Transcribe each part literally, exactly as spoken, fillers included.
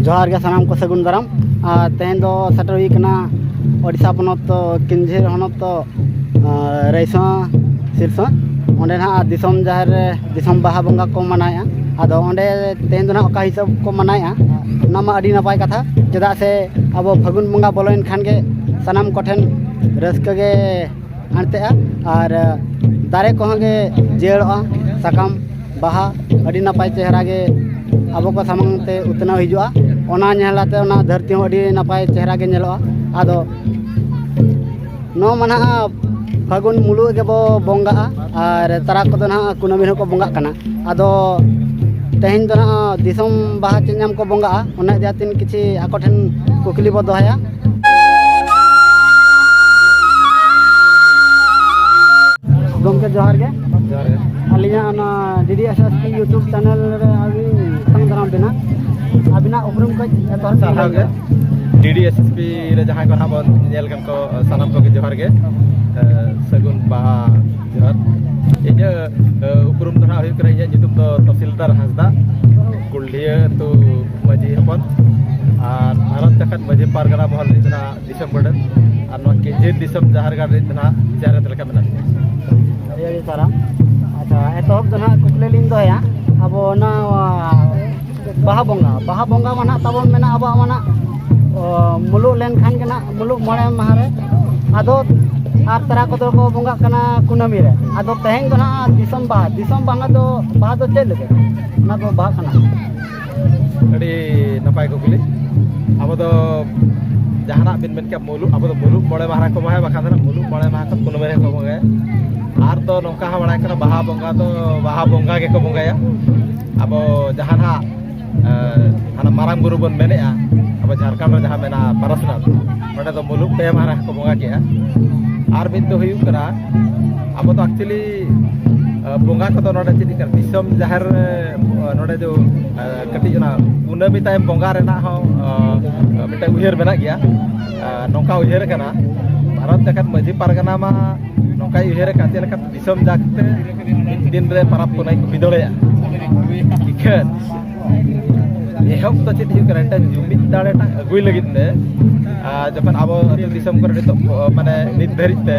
ᱡᱚᱦᱟᱨ ᱜᱮ ᱥᱟᱱᱟᱢ ᱠᱚ, ᱥᱟᱹᱜᱩᱱ ᱫᱟᱨᱟᱢ᱾ ᱟᱨ ᱛᱮᱦᱮᱧ ᱫᱚ ᱥᱮᱴᱮᱨ ᱦᱩᱭ ᱠᱟᱱᱟ ᱳᱰᱤᱥᱟ ᱯᱚᱱᱚᱛ ᱠᱮᱱᱡᱷᱤᱨ ᱦᱚᱱᱚᱛ, ᱟᱨ ᱨᱟᱭᱥᱚᱣᱟ ᱥᱤᱨᱥᱚ᱾ ᱚᱸᱰᱮ ᱱᱟᱦᱟᱜ ᱫᱤᱥᱚᱢ ᱡᱟᱦᱮᱨ ᱨᱮ ᱫᱤᱥᱚᱢ ᱵᱟᱦᱟ ᱵᱚᱸᱜᱟ ᱠᱚ ᱢᱟᱱᱟᱣᱮᱫᱼᱟ᱾ ᱟᱫᱚ ᱚᱸᱰᱮ ᱛᱮᱦᱮᱧ ᱫᱚ ᱱᱟᱦᱟᱜ ᱚᱠᱟ ᱦᱤᱥᱟᱹᱵ ᱠᱚ ᱢᱟᱱᱟᱣᱮᱫᱼᱟ, ᱚᱱᱟ ᱢᱟ ᱟᱹᱰᱤ ᱱᱟᱯᱟᱭ ᱠᱟᱛᱷᱟ᱾ ᱪᱮᱫᱟᱜ ᱥᱮ ᱟᱵᱚ ᱯᱷᱟᱹᱜᱩᱱ ᱵᱚᱸᱜᱟ ᱵᱚᱞᱚᱭᱮᱱ ᱠᱷᱟᱱ ᱜᱮ ᱥᱟᱱᱟᱢ ᱠᱚᱴᱷᱮᱱ ᱨᱟᱹᱥᱠᱟᱹ ᱜᱮ ᱟᱱᱛᱮᱜᱼᱟ᱾ ᱟᱨ ᱫᱟᱨᱮ ᱠᱚᱦᱚᱸ ᱜᱮ ᱡᱤᱭᱟᱹᱲᱚᱜᱼᱟ, ᱥᱟᱠᱟᱢ, ᱵᱟᱦᱟ ᱟᱹᱰᱤ ᱱᱟᱯᱟᱭ ᱪᱮᱦᱨᱟ ᱜᱮ ᱟᱵᱚ ᱠᱚ ᱥᱟᱢᱟᱝ ᱛᱮ ᱩᱛᱱᱟᱹᱣ ᱦᱤᱡᱩᱜᱼᱟ᱾ ᱚᱱᱟ ᱧᱮᱞ ᱟᱛᱮ ᱚᱱᱟ ᱫᱷᱟᱹᱨᱛᱤ ᱦᱚᱸ ᱟᱹᱰᱤ ᱱᱟᱯᱟᱭ ᱪᱮᱦᱨᱟ ᱜᱮ ᱧᱮᱞᱚᱜᱼᱟ᱾ ᱟᱫᱚ ᱱᱚᱣᱟ ᱢᱟ ᱱᱟᱦᱟᱜ ᱯᱷᱟᱹᱜᱩᱱ ᱢᱩᱞᱩᱜ ᱜᱮᱵᱚ ᱵᱚᱸᱜᱟᱜᱼᱟ, ᱟᱨ ᱛᱟᱨᱟ ᱠᱚᱫᱚ ᱱᱟᱦᱟᱜ ᱠᱩᱱᱟᱹᱢᱤ ᱨᱮᱦᱚᱸ ᱠᱚ ᱵᱚᱸᱜᱟᱜ ᱠᱟᱱᱟ᱾ ᱟᱫᱚ ᱛᱮᱦᱮᱧ ᱫᱚ ᱱᱟᱦᱟᱜ ᱫᱤᱥᱚᱢ ᱵᱟᱦᱟ ᱪᱮᱫ ᱧᱟᱢ ᱠᱚ ᱵᱚᱸᱜᱟᱜᱼᱟ, ᱚᱱᱟ ᱤᱫᱤ ᱠᱟᱛᱮ ᱠᱤᱪᱷᱤ ᱟᱠᱚ ᱴᱷᱮᱱ ᱠᱩᱠᱞᱤ ᱵᱚ ᱫᱚᱦᱚᱭᱟ᱾ ᱜᱚᱢᱠᱮ ᱡᱚᱦᱟᱨ ᱜᱮ᱾ ᱡᱚᱦᱟᱨ ᱜᱮ᱾ ᱟᱹᱞᱤᱧᱟᱜ ᱚᱱᱟ D D S S P YouTube channel ᱨᱮ ᱟᱹᱵᱤᱱ ᱥᱟᱝ ᱫᱟᱨᱟᱢ ᱵᱮᱱᱟ᱾ ᱟᱹᱵᱤᱱᱟᱜ ᱩᱯᱨᱩᱢ ᱠᱟᱹᱡ ᱮᱛᱚᱦᱚᱵ ᱥᱟᱨᱦᱟᱣ ᱜᱮ᱾ ᱰᱤ ᱰᱤ ᱮᱥ ᱮᱥ ᱯᱤ ᱨᱮ ᱡᱟᱦᱟᱸᱭ ᱠᱚ ᱱᱟᱦᱟᱜ ᱵᱚᱱ ᱧᱮᱞ ᱠᱟᱱ ᱠᱚ, ᱥᱟᱱᱟᱢ ᱠᱚᱜᱮ ᱡᱚᱦᱟᱨ ᱜᱮ᱾ ᱮ, ᱥᱟᱹᱜᱩᱱ ᱵᱟᱦᱟ ᱡᱚᱦᱟᱨ᱾ ᱤᱧᱟᱹᱜ, ᱮ, ᱩᱯᱨᱩᱢ ᱫᱚ ᱱᱟᱦᱟᱜ ᱦᱩᱭᱩᱜ ᱠᱟᱱᱟ, ᱤᱧᱟᱹᱜ ᱧᱩᱛᱩᱢ ᱫᱚ ᱛᱚᱦᱥᱤᱞᱫᱟᱨ ᱦᱟᱸᱥᱫᱟ, ᱠᱩᱞᱰᱷᱤᱭᱟᱹ ᱟᱹᱛᱩ ᱢᱟᱹᱡᱷᱤ ᱦᱚᱯᱚᱱ, ᱟᱨ ᱵᱷᱟᱨᱚᱛ ᱡᱟᱠᱟᱛ ᱢᱟᱹᱡᱷᱤ ᱯᱟᱨᱜᱟᱱᱟ ᱢᱚᱦᱚᱞ ᱨᱤᱱᱤᱡ ᱫᱚ ᱱᱟᱦᱟᱜ ᱫᱤᱥᱚᱢ ᱜᱚᱰᱮᱛ, ᱟᱨ ᱱᱚᱣᱟ ᱠᱮᱡᱤᱨ ᱫᱤᱥᱚᱢ ᱡᱟᱦᱮᱨ ᱜᱟᱲ ᱨᱤᱱᱤᱡ ᱫᱚ ᱱᱟᱦᱟᱜ ᱡᱟᱦᱮᱨ ᱞᱮᱠᱟ ᱢᱮᱱᱟᱜ ᱞᱤᱧᱟ᱾ ᱟᱹᱰᱤ ᱟᱹᱰᱤ ᱥᱟᱨᱦᱟᱣ᱾ ᱟᱪᱪᱷᱟ, ᱮᱛᱚᱦᱚᱵ ᱫᱚ ᱱᱟᱦᱟᱜ ᱠᱩᱠᱞᱤ ᱞᱤᱧ ᱫᱚᱦᱚᱭᱟ᱾ ᱟᱵᱚ ᱚᱱᱟ ᱵᱟᱦᱟ ᱵᱚᱸᱜᱟ, ᱵᱟᱦᱟ ᱵᱚᱸᱜᱟ ᱢᱟ ᱱᱟᱦᱟᱜ ᱛᱟᱵᱚᱱ ᱢᱮᱱᱟᱜ ᱟᱵᱚᱣᱟᱜ ᱢᱟ ᱱᱟᱦᱟᱜ, ᱚ, ᱢᱩᱞᱩᱜ ᱞᱮᱱᱠᱷᱟᱱ ᱜᱮ ᱱᱟᱦᱟᱜ, ᱢᱩᱞᱩᱜ ᱢᱚᱬᱮ ᱢᱟᱦᱟ ᱨᱮ᱾ ᱟᱫᱚ ᱟᱨ ᱛᱟᱨᱟ ᱠᱚᱫᱚ ᱠᱚ ᱵᱚᱸᱜᱟᱜ ᱠᱟᱱᱟ ᱠᱩᱱᱟᱹᱢᱤ ᱨᱮ᱾ ᱟᱫᱚ ᱛᱮᱦᱮᱧ ᱫᱚ ᱱᱟᱦᱟᱜ ᱫᱤᱥᱚᱢ ᱵᱟᱦᱟ, ᱫᱤᱥᱚᱢ ᱵᱟᱦᱟ ᱫᱚ, ᱵᱟᱦᱟ ᱫᱚ ᱪᱮᱫ ᱞᱟᱹᱜᱤᱫ ᱚᱱᱟ ᱠᱚ ᱵᱟᱦᱟ ᱠᱟᱱᱟ? ᱟᱹᱰᱤ ᱱᱟᱯᱟᱭ ᱠᱩᱠᱞᱤ᱾ ᱟᱵᱚ ᱫᱚ ᱡᱟᱦᱟᱱᱟᱜ ᱵᱤᱱ ᱢᱮᱱ ᱠᱮᱭᱟ, ᱢᱩᱞᱩᱜ, ᱟᱵᱚ ᱫᱚ ᱢᱩᱞᱩᱜ ᱢᱚᱬᱮ ᱢᱟᱦᱟ ᱨᱮ ᱠᱚ ᱵᱚᱸᱜᱟᱭᱟ, ᱵᱟᱠᱷᱟᱱ ᱫᱚ ᱢᱩᱞᱩᱜ ᱢᱚᱬᱮ ᱢᱟᱦᱟ ᱠᱚ ᱠᱩᱱᱟᱹᱢᱤ ᱨᱮ ᱠᱚ ᱵᱚᱸᱜᱟᱭᱟ᱾ ᱟᱨ ᱫᱚ ᱱᱚᱝᱠᱟ ᱦᱚᱸ ᱵᱟᱲᱟᱭ ᱠᱟᱱᱟ, ᱵᱟᱦᱟ ᱵᱚᱸᱜᱟ ᱫᱚ ᱵᱟᱦᱟ ᱵᱚᱸᱜᱟ ᱜᱮᱠᱚ ᱵᱚᱸᱜᱟᱭᱟ᱾ ᱟᱵᱚ ᱡᱟᱦᱟᱱᱟᱜ, ᱮ, ᱦᱟᱱᱟ ᱢᱟᱨᱟᱝ ᱵᱩᱨᱩ ᱵᱚᱱ ᱢᱮᱱᱮᱜᱼᱟ, ᱟᱵᱚ ᱡᱷᱟᱲᱠᱷᱚᱸᱰ ᱨᱮ ᱡᱟᱦᱟᱸ ᱢᱮᱱᱟᱜᱼᱟ ᱯᱟᱨᱟᱥᱱᱟᱛᱷ, ᱚᱸᱰᱮ ᱫᱚ ᱢᱩᱞᱩᱜ ᱯᱮ ᱢᱟᱦᱟ ᱨᱮ ᱠᱚ ᱵᱚᱸᱜᱟ ᱠᱮᱜᱼᱟ᱾ ᱟᱨ ᱢᱤᱫ ᱫᱚ ᱦᱩᱭᱩᱜ ᱠᱟᱱᱟ, ᱟᱵᱚ ᱫᱚ actually, ᱮ, ᱵᱚᱸᱜᱟ ᱠᱚᱫᱚ ᱱᱚᱰᱮ ᱪᱮᱫ ᱞᱮᱠᱟ ᱫᱤᱥᱚᱢ ᱡᱟᱦᱮᱨ ᱨᱮ, ᱮ, ᱱᱚᱰᱮ ᱫᱚ, ᱮ, ᱠᱟᱹᱴᱤᱡ ᱚᱱᱟ ᱠᱩᱱᱟᱹᱢᱤ ᱛᱟᱭᱚᱢ ᱵᱚᱸᱜᱟ ᱨᱮᱱᱟᱜ ᱦᱚᱸ, ᱮ, ᱢᱤᱫᱴᱮᱱ ᱩᱭᱦᱟᱹᱨ ᱢᱮᱱᱟᱜ ᱜᱮᱭᱟ᱾ ᱮ, ᱱᱚᱝᱠᱟ ᱩᱭᱦᱟᱹᱨ ᱠᱟᱱᱟ, ᱵᱷᱟᱨᱚᱛ ᱡᱟᱠᱟᱛ ᱢᱟᱹᱡᱷᱤ ᱯᱟᱨᱜᱟᱱᱟ ᱢᱟ ᱱᱚᱝᱠᱟᱭ ᱩᱭᱦᱟᱹᱨ ᱟᱠᱟᱫ, ᱪᱮᱫ ᱞᱮᱠᱟ ᱫᱤᱥᱚᱢ ᱡᱟᱠ ᱛᱮ ᱢᱤᱫ ᱫᱤᱱ ᱨᱮ ᱯᱟᱨᱟᱵᱽ ᱯᱩᱱᱟᱹᱭ ᱠᱚ ᱦᱩᱭ ᱫᱟᱲᱮᱭᱟᱜᱼᱟ᱾ ᱤᱠᱷᱟᱹᱱ ᱮᱦᱚᱵ ᱫᱚ ᱪᱮᱫ ᱦᱩᱭᱩᱜ ᱠᱟᱱᱟ, ᱢᱤᱫᱴᱟᱝ ᱡᱩᱢᱤᱫ ᱫᱟᱲᱮᱴᱟᱜ ᱟᱹᱜᱩᱭ ᱞᱟᱹᱜᱤᱫ ᱛᱮ, ᱟᱨ ᱡᱚᱠᱷᱚᱱ ᱟᱵᱚ ᱟᱹᱛᱩ ᱫᱤᱥᱚᱢ ᱠᱚᱨᱮ ᱱᱤᱛᱚᱜ, ᱢᱟᱱᱮ, ᱱᱤᱛ ᱫᱷᱟᱹᱨᱤᱡ ᱛᱮ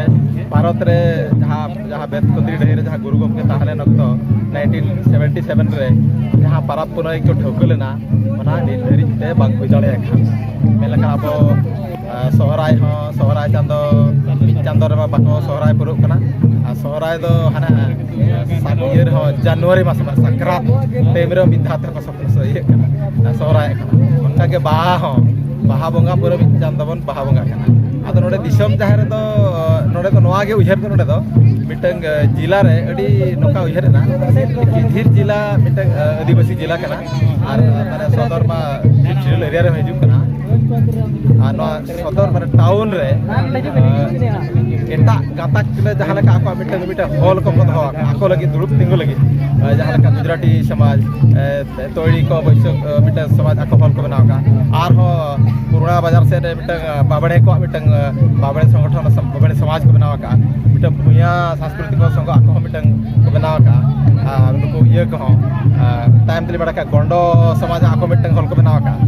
ᱵᱷᱟᱨᱚᱛ ᱨᱮ ᱡᱟᱦᱟᱸ, ᱡᱟᱦᱟᱸ ᱵᱮᱛᱠᱩᱸᱫᱽᱨᱤ ᱰᱟᱹᱦᱤ ᱨᱮ ᱡᱟᱦᱟᱸ ᱜᱩᱨᱩ ᱜᱚᱢᱠᱮ ᱛᱟᱦᱮᱸ ᱞᱮᱱ ᱚᱠᱛᱚ, ᱱᱟᱭᱤᱱᱴᱤᱱ ᱥᱮᱵᱷᱮᱱᱴᱤ ᱥᱮᱵᱷᱮᱱ ᱨᱮ ᱡᱟᱦᱟᱸ ᱯᱟᱨᱟᱵᱽ ᱯᱩᱱᱟᱹᱭ ᱠᱚ ᱴᱷᱟᱹᱣᱠᱟᱹ ᱞᱮᱱᱟ, ᱚᱱᱟ ᱱᱤᱛ ᱫᱷᱟᱹᱨᱤᱡ ᱛᱮ ᱵᱟᱝ ᱦᱩᱭ ᱫᱟᱲᱮᱭᱟᱜ ᱠᱟᱱᱟ᱾ ᱢᱮᱱ ᱞᱮᱠᱷᱟᱱ ᱟᱵᱚ, ᱟᱨ ᱥᱚᱦᱨᱟᱭ ᱦᱚᱸ, ᱥᱚᱦᱨᱟᱭ ᱪᱟᱸᱫᱚ, ᱢᱤᱫ ᱪᱟᱸᱫᱚ ᱨᱮᱢᱟ ᱵᱟᱠᱚ ᱥᱚᱦᱨᱟᱭ ᱯᱩᱨᱟᱹᱜ ᱠᱟᱱᱟ᱾ ᱟᱨ ᱥᱚᱦᱨᱟᱭ ᱫᱚ ᱦᱟᱱᱟ ᱥᱟᱠ-, ᱤᱭᱟᱹ ᱨᱮᱦᱚᱸ, ᱡᱟᱱᱩᱣᱟᱨᱤ ᱢᱟᱥ ᱨᱮ, ᱥᱟᱠᱨᱟᱛ ᱴᱟᱭᱤᱢ ᱨᱮ ᱢᱤᱫ ᱫᱷᱟᱣ ᱛᱮᱠᱚ ᱥᱚ-, ᱥᱚ-, ᱤᱭᱟᱹᱜ ᱠᱟᱱᱟ, ᱟᱨ ᱥᱚᱦᱨᱟᱭᱚᱜ ᱠᱟᱱᱟ᱾ ᱚᱱᱠᱟᱜᱮ ᱵᱟᱦᱟ ᱦᱚᱸ, ᱵᱟᱦᱟ ᱵᱚᱸᱜᱟ ᱯᱩᱨᱟᱹ ᱢᱤᱫ ᱪᱟᱸᱫᱚ ᱵᱚᱱ ᱵᱟᱦᱟ ᱵᱚᱸᱜᱟᱜ ᱠᱟᱱᱟ᱾ ᱟᱫᱚ ᱱᱚᱰᱮ ᱫᱤᱥᱚᱢ ᱡᱟᱦᱮᱨ ᱨᱮᱫᱚ, ᱱᱚᱰᱮ ᱫᱚ ᱱᱚᱣᱟ ᱜᱮ ᱩᱭᱦᱟᱹᱨ ᱫᱚ, ᱱᱚᱰᱮ ᱫᱚ ᱢᱤᱫᱴᱟᱝ, ᱮ, ᱡᱮᱞᱟ ᱨᱮ ᱟᱹᱰᱤ ᱱᱚᱝᱠᱟ ᱩᱭᱦᱟᱹᱨ ᱮᱱᱟ, ᱠᱤᱪᱷᱤᱨ ᱡᱮᱞᱟ ᱢᱤᱫᱴᱟᱝ, ᱮ, ᱟᱹᱫᱤᱵᱟᱹᱥᱤ ᱡᱮᱞᱟ ᱠᱟᱱᱟ᱾ ᱟᱨ, ᱢᱟᱱᱮ, ᱥᱚᱫᱚᱨ ᱢᱟ ᱴᱷᱤᱞ ᱮᱨᱤᱭᱟ ᱨᱮ ᱦᱤᱡᱩᱜ ᱠᱟᱱᱟ᱾ ᱟᱨ ᱱᱚᱣᱟ ᱥᱚᱫᱚᱨ, ᱢᱟᱱᱮ, ᱴᱟᱣᱩᱱ ᱨᱮ, ᱟᱨ ᱮᱴᱟᱜ ᱜᱟᱛᱟᱠ ᱨᱮ ᱡᱟᱦᱟᱸ ᱞᱮᱠᱟ ᱟᱠᱚᱣᱟᱜ ᱢᱤᱫᱴᱟᱝ, ᱢᱤᱫᱴᱟᱝ ᱦᱚᱞ ᱠᱚᱠᱚ ᱫᱚᱦᱚ ᱟᱠᱟᱫᱼᱟ ᱟᱠᱚ ᱞᱟᱹᱜᱤᱫ ᱫᱩᱲᱩᱵ ᱛᱤᱸᱜᱩ ᱞᱟᱹᱜᱤᱫ, ᱟᱨ ᱡᱟᱦᱟᱸ ᱞᱮᱠᱟ ᱜᱩᱡᱽᱨᱟᱴᱤ ᱥᱚᱢᱟᱡᱽ, ᱮ, ᱛᱳᱭᱲᱤ ᱠᱚ ᱵᱟᱹᱭᱥᱟᱹ-, ᱮ, ᱢᱤᱫᱴᱟᱝ ᱥᱚᱢᱟᱡᱽ ᱟᱠᱚ ᱦᱚᱞ ᱠᱚ ᱵᱮᱱᱟᱣ ᱟᱠᱟᱫᱼᱟ᱾ ᱟᱨᱦᱚᱸ ᱯᱩᱨᱩᱱᱟ ᱵᱟᱡᱟᱨ ᱥᱮᱫ ᱨᱮ ᱢᱤᱫᱴᱟᱝ, ᱮ, ᱵᱟᱵᱲᱮ ᱠᱚᱣᱟᱜ ᱢᱤᱫᱴᱟᱝ, ᱮ, ᱵᱟᱵᱲᱮ ᱥᱚᱝᱜᱚᱴᱷᱚᱱ, ᱵᱟᱵᱲᱮ ᱥᱚᱢᱟᱡᱽ ᱠᱚ ᱵᱮᱱᱟᱣ ᱟᱠᱟᱫᱼᱟ᱾ ᱢᱤᱫᱴᱟᱝ ᱵᱷᱩᱭᱟ ᱥᱟᱝᱥᱠᱨᱤᱛᱤᱠ ᱥᱚᱝᱜᱷᱚ ᱟᱠᱚ ᱦᱚᱸ ᱢᱤᱫᱴᱟᱝ ᱠᱚ ᱵᱮᱱᱟᱣ ᱟᱠᱟᱫᱼᱟ᱾ ᱟᱨ ᱱᱩᱠᱩ ᱤᱭᱟᱹ ᱠᱚᱦᱚᱸ, ᱟᱨ ᱛᱟᱭᱚᱢ ᱛᱮᱞᱮ ᱵᱟᱲᱟᱭ ᱠᱟᱜ ᱜᱚᱸᱰᱚ ᱥᱚᱢᱟᱡᱽ ᱦᱚᱸ ᱟᱠᱚ ᱢᱤᱫᱴᱟᱝ ᱦᱚᱞ ᱠᱚ ᱵᱮᱱᱟᱣ ᱟᱠᱟᱫᱼᱟ᱾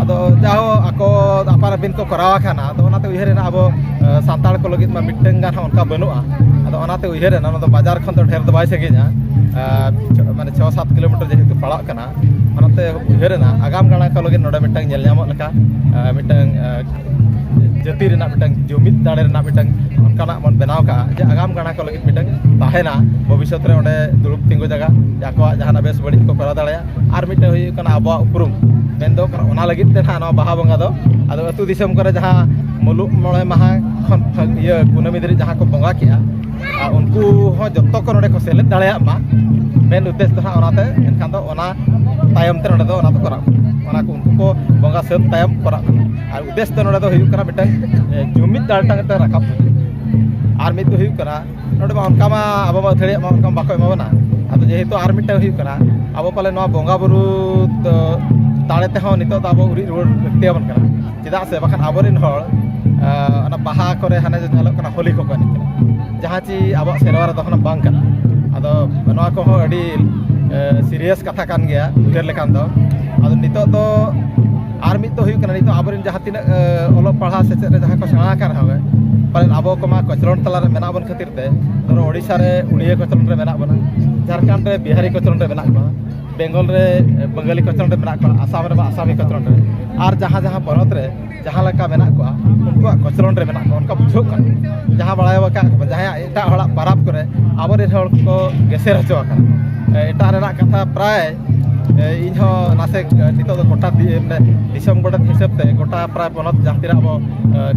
ᱟᱫᱚ ᱡᱟᱦᱳ ᱟᱠᱚ ᱟᱯᱟᱱ ᱟᱹᱯᱤᱱ ᱠᱚ ᱠᱚᱨᱟᱣ ᱟᱠᱟᱱᱟ, ᱟᱫᱚ ᱚᱱᱟᱛᱮ ᱩᱭᱦᱟᱹᱨ ᱮᱱᱟ ᱟᱵᱚ, ᱟᱨ ᱥᱟᱱᱛᱟᱲ ᱠᱚ ᱞᱟᱹᱜᱤᱫ ᱢᱟ ᱢᱤᱫᱴᱟᱝ ᱜᱟᱱ ᱦᱚᱸ ᱚᱱᱠᱟ ᱵᱟᱹᱱᱩᱜᱼᱟ᱾ ᱟᱫᱚ ᱚᱱᱟᱛᱮ ᱩᱭᱦᱟᱹᱨ ᱮᱱᱟ, ᱚᱱᱟ ᱫᱚ ᱵᱟᱡᱟᱨ ᱠᱷᱚᱱ ᱫᱚ ᱰᱷᱮᱨ ᱫᱚ ᱵᱟᱭ ᱥᱟᱺᱜᱤᱧᱟ, ᱟᱨ ᱪᱷᱚ-, ᱢᱟᱱᱮ ᱪᱷᱚ ᱥᱟᱛ ᱠᱤᱞᱳᱢᱤᱴᱟᱨ ᱡᱮᱦᱮᱛᱩ ᱯᱟᱲᱟᱜ ᱠᱟᱱᱟ, ᱚᱱᱟᱛᱮ ᱩᱭᱦᱟᱹᱨ ᱮᱱᱟ ᱟᱜᱟᱢ ᱜᱟᱲᱟ ᱠᱚ ᱞᱟᱹᱜᱤᱫ ᱱᱚᱰᱮ ᱢᱤᱫᱴᱟᱝ ᱧᱮᱞ ᱧᱟᱢᱚᱜ ᱞᱮᱠᱟ, ᱟᱨ ᱢᱤᱫᱴᱟᱝ, ᱟᱨ ᱡᱟᱹᱛᱤ ᱨᱮᱱᱟᱜ ᱢᱤᱫᱴᱟᱝ ᱡᱩᱢᱤᱫ ᱫᱟᱲᱮ ᱨᱮᱱᱟᱜ ᱢᱤᱫᱴᱟᱝ ᱚᱱᱠᱟᱱᱟᱜ ᱵᱚᱱ ᱵᱮᱱᱟᱣ ᱠᱟᱜᱼᱟ ᱡᱮ ᱟᱜᱟᱢ ᱜᱟᱲᱟ ᱠᱚ ᱞᱟᱹᱜᱤᱫ ᱢᱤᱫᱴᱟᱝ ᱛᱟᱦᱮᱱᱟ, ᱵᱷᱚᱵᱤᱥᱥᱚᱛ ᱨᱮ ᱚᱸᱰᱮ ᱫᱩᱲᱩᱵ ᱛᱤᱸᱜᱩ ᱡᱟᱭᱜᱟ, ᱡᱮ ᱟᱠᱚᱣᱟᱜ ᱡᱟᱦᱟᱱᱟᱜ ᱵᱮᱥ ᱵᱟᱹᱲᱤᱡ ᱠᱚ ᱠᱚᱨᱟᱣ ᱫᱟᱲᱮᱭᱟᱜᱼᱟ᱾ ᱟᱨ ᱢᱤᱫᱴᱟᱝ ᱦᱩᱭᱩᱜ ᱠᱟᱱᱟ ᱟᱵᱚᱣᱟᱜ ᱩᱯᱨᱩᱢ, ᱢᱮᱱᱫᱚ ᱚᱱᱟ ᱞᱟᱹᱜᱤᱫ ᱛᱮ ᱱᱟᱦᱟᱜ ᱱᱚᱣᱟ ᱵᱟᱦᱟ ᱵᱚᱸᱜᱟ ᱫᱚ᱾ ᱟᱫᱚ ᱟᱹᱛᱩ ᱫᱤᱥᱚᱢ ᱠᱚᱨᱮ ᱡᱟᱦᱟᱸ ᱢᱩᱞᱩᱜ ᱢᱚᱬᱮ ᱢᱟᱦᱟ ᱠᱷᱚᱱ ᱯᱷᱟᱹᱜ-, ᱤᱭᱟᱹ ᱠᱩᱱᱟᱹᱢᱤ ᱫᱷᱟᱹᱨᱤᱡ ᱡᱟᱦᱟᱸ ᱠᱚ ᱵᱚᱸᱜᱟ ᱠᱮᱜᱼᱟ, ᱟᱨ ᱩᱱᱠᱩ ᱦᱚᱸ ᱡᱚᱛᱚ ᱠᱚ ᱱᱚᱰᱮ ᱠᱚ ᱥᱮᱞᱮᱫ ᱫᱟᱲᱮᱭᱟᱜ ᱢᱟ, ᱢᱮᱱ ᱩᱫᱽᱫᱮᱥ ᱫᱚ ᱦᱟᱸᱜ ᱚᱱᱟᱛᱮ᱾ ᱮᱱᱠᱷᱟᱱ ᱫᱚ ᱚᱱᱟ ᱛᱟᱭᱚᱢ ᱛᱮ ᱱᱚᱰᱮ ᱫᱚ ᱚᱱᱟ ᱫᱚ ᱠᱚᱨᱟᱜ ᱠᱟᱱᱟ, ᱚᱱᱟ ᱠᱚ ᱩᱱᱠᱩ ᱠᱚ ᱵᱚᱸᱜᱟ ᱥᱟᱹᱛ ᱛᱟᱭᱚᱢ ᱠᱚᱨᱟᱜ ᱠᱟᱱᱟ᱾ ᱟᱨ ᱩᱫᱽᱫᱮᱥ ᱫᱚ ᱱᱚᱰᱮ ᱫᱚ ᱦᱩᱭᱩᱜ ᱠᱟᱱᱟ ᱢᱤᱫᱴᱟᱝ, ᱮ, ᱡᱩᱢᱤᱫ ᱫᱟᱲᱮᱴᱟᱝ ᱢᱤᱫᱴᱟᱝ ᱨᱟᱠᱟᱵ ᱞᱟᱹᱜᱤᱫ᱾ ᱟᱨ ᱢᱤᱫ ᱫᱚ ᱦᱩᱭᱩᱜ ᱠᱟᱱᱟ, ᱱᱚᱰᱮ ᱢᱟ ᱚᱱᱠᱟ ᱢᱟ ᱟᱵᱚ ᱢᱟ ᱟᱹᱛᱷᱟᱹᱲᱤᱭᱟᱜ ᱢᱟ ᱚᱱᱠᱟ ᱢᱟ ᱵᱟᱠᱚ ᱮᱢᱟ ᱵᱚᱱᱟ᱾ ᱟᱫᱚ ᱡᱮᱦᱮᱛᱩ ᱟᱨ ᱢᱤᱫᱴᱟᱝ ᱦᱩᱭᱩᱜ ᱠᱟᱱᱟ, ᱟᱵᱚ ᱯᱟᱞᱮ ᱱᱚᱣᱟ ᱵᱚᱸᱜᱟ ᱵᱩᱨᱩ ᱫᱚ ᱫᱟᱲᱮ ᱛᱮᱦᱚᱸ ᱱᱤᱛᱚᱜ ᱫᱚ ᱟᱵᱚ ᱩᱨᱤᱡ ᱨᱩᱣᱟᱹᱲ ᱞᱟᱹᱠᱛᱤ ᱟᱵᱚᱱ ᱠᱟᱱᱟ᱾ ᱪᱮᱫᱟᱜ ᱥᱮ ᱵᱟᱠᱷᱟᱱ ᱟᱵᱚᱨᱮᱱ ᱦᱚᱲ, ᱟᱸ, ᱚᱱᱟ ᱵᱟᱦᱟ ᱠᱚᱨᱮ ᱦᱟᱱᱮ ᱡᱮ ᱧᱮᱞᱚᱜ ᱠᱟᱱᱟ ᱦᱳᱞᱤ ᱠᱚᱠᱚ ᱮᱱᱮᱡ ᱠᱟᱱᱟ, ᱡᱟᱦᱟᱸ ᱪᱤ ᱟᱵᱚᱣᱟᱜ ᱥᱮᱨᱣᱟ ᱨᱮᱫᱚ ᱦᱟᱸᱜ ᱵᱟᱝ ᱠᱟᱱᱟ᱾ ᱟᱫᱚ ᱱᱚᱣᱟ ᱠᱚᱦᱚᱸ ᱟᱹᱰᱤ ᱥᱤᱨᱤᱭᱟᱥ ᱠᱟᱛᱷᱟ ᱠᱟᱱ ᱜᱮᱭᱟ ᱩᱭᱦᱟᱹᱨ ᱞᱮᱠᱷᱟᱱ ᱫᱚ᱾ ᱟᱫᱚ ᱱᱤᱛᱚᱜ ᱫᱚ ᱟᱨ ᱢᱤᱫ ᱫᱚ ᱦᱩᱭᱩᱜ ᱠᱟᱱᱟ, ᱱᱤᱛᱚᱜ ᱟᱵᱚᱨᱮᱱ ᱡᱟᱦᱟᱸ ᱛᱤᱱᱟᱹᱜ ᱚᱞᱚᱜ ᱯᱟᱲᱦᱟᱣ ᱥᱮᱪᱮᱫ ᱨᱮ ᱡᱟᱦᱟᱸ ᱠᱚ ᱥᱮᱬᱟ ᱟᱠᱟᱱ ᱨᱮᱦᱚᱸ, ᱯᱟᱞᱮᱱ ᱟᱵᱚ ᱠᱚᱢᱟ ᱠᱚᱪᱞᱚᱱ ᱛᱟᱞᱟᱨᱮ ᱢᱮᱱᱟᱜ ᱵᱚᱱ ᱠᱷᱟᱹᱛᱤᱨ ᱛᱮ, ᱫᱷᱚᱨᱚ ᱳᱰᱤᱥᱟ ᱨᱮ ᱩᱲᱤᱭᱟ ᱠᱚᱪᱞᱚᱱ ᱨᱮ ᱢᱮᱱᱟᱜ ᱵᱚᱱᱟ, ᱡᱷᱟᱲᱠᱷᱚᱸᱰ ᱨᱮ ᱵᱤᱦᱟᱨᱤ ᱠᱚᱪᱞᱚᱱ ᱨᱮ ᱢᱮᱱᱟᱜ ᱠᱚᱣᱟ, ᱵᱮᱝᱜᱚᱞ ᱨᱮ ᱵᱟᱝᱜᱟᱞᱤ ᱠᱚᱪᱞᱚᱱ ᱨᱮ ᱢᱮᱱᱟᱜ ᱠᱚᱣᱟ, ᱟᱥᱟᱢ ᱨᱮᱢᱟ ᱟᱥᱟᱢᱤ ᱠᱚᱪᱞᱚᱱ ᱨᱮ, ᱟᱨ ᱡᱟᱦᱟᱸ ᱡᱟᱦᱟᱸ ᱯᱚᱱᱚᱛ ᱨᱮ ᱡᱟᱦᱟᱸ ᱞᱮᱠᱟ ᱢᱮᱱᱟᱜ ᱠᱚᱣᱟ, ᱩᱱᱠᱩᱣᱟᱜ ᱠᱚᱪᱞᱚᱱ ᱨᱮ ᱢᱮᱱᱟᱜ ᱠᱚᱣᱟ, ᱚᱱᱠᱟ ᱵᱩᱡᱷᱟᱹᱜ ᱠᱟᱱᱟ᱾ ᱡᱟᱦᱟᱸ ᱵᱟᱲᱟᱭ ᱟᱠᱟᱫ ᱠᱚ, ᱡᱟᱦᱟᱸᱭᱟᱜ ᱮᱴᱟᱜ ᱦᱚᱲᱟᱜ ᱯᱟᱨᱟᱵᱽ ᱠᱚᱨᱮ ᱟᱵᱚᱨᱮᱱ ᱦᱚᱲ ᱠᱚ ᱜᱮᱥᱮᱨ ᱦᱚᱪᱚ ᱟᱠᱟᱱᱟ᱾ ᱮᱴᱟᱜ ᱨᱮᱱᱟᱜ ᱠᱟᱛᱷᱟ ᱯᱨᱟᱭ ᱤᱧᱦᱚᱸ ᱱᱟᱥᱮ ᱱᱤᱛᱚᱜ ᱫᱚ ᱜᱚᱴᱟ ᱫᱤ- ᱢᱟᱱᱮ ᱫᱤᱥᱚᱢ ᱜᱚᱰᱮᱛ ᱦᱤᱥᱟᱹᱵ ᱛᱮ ᱜᱚᱴᱟ ᱯᱨᱟᱭ ᱯᱚᱱᱚᱛ ᱡᱟᱦᱟᱸ ᱛᱤᱱᱟᱹᱜ ᱟᱵᱚ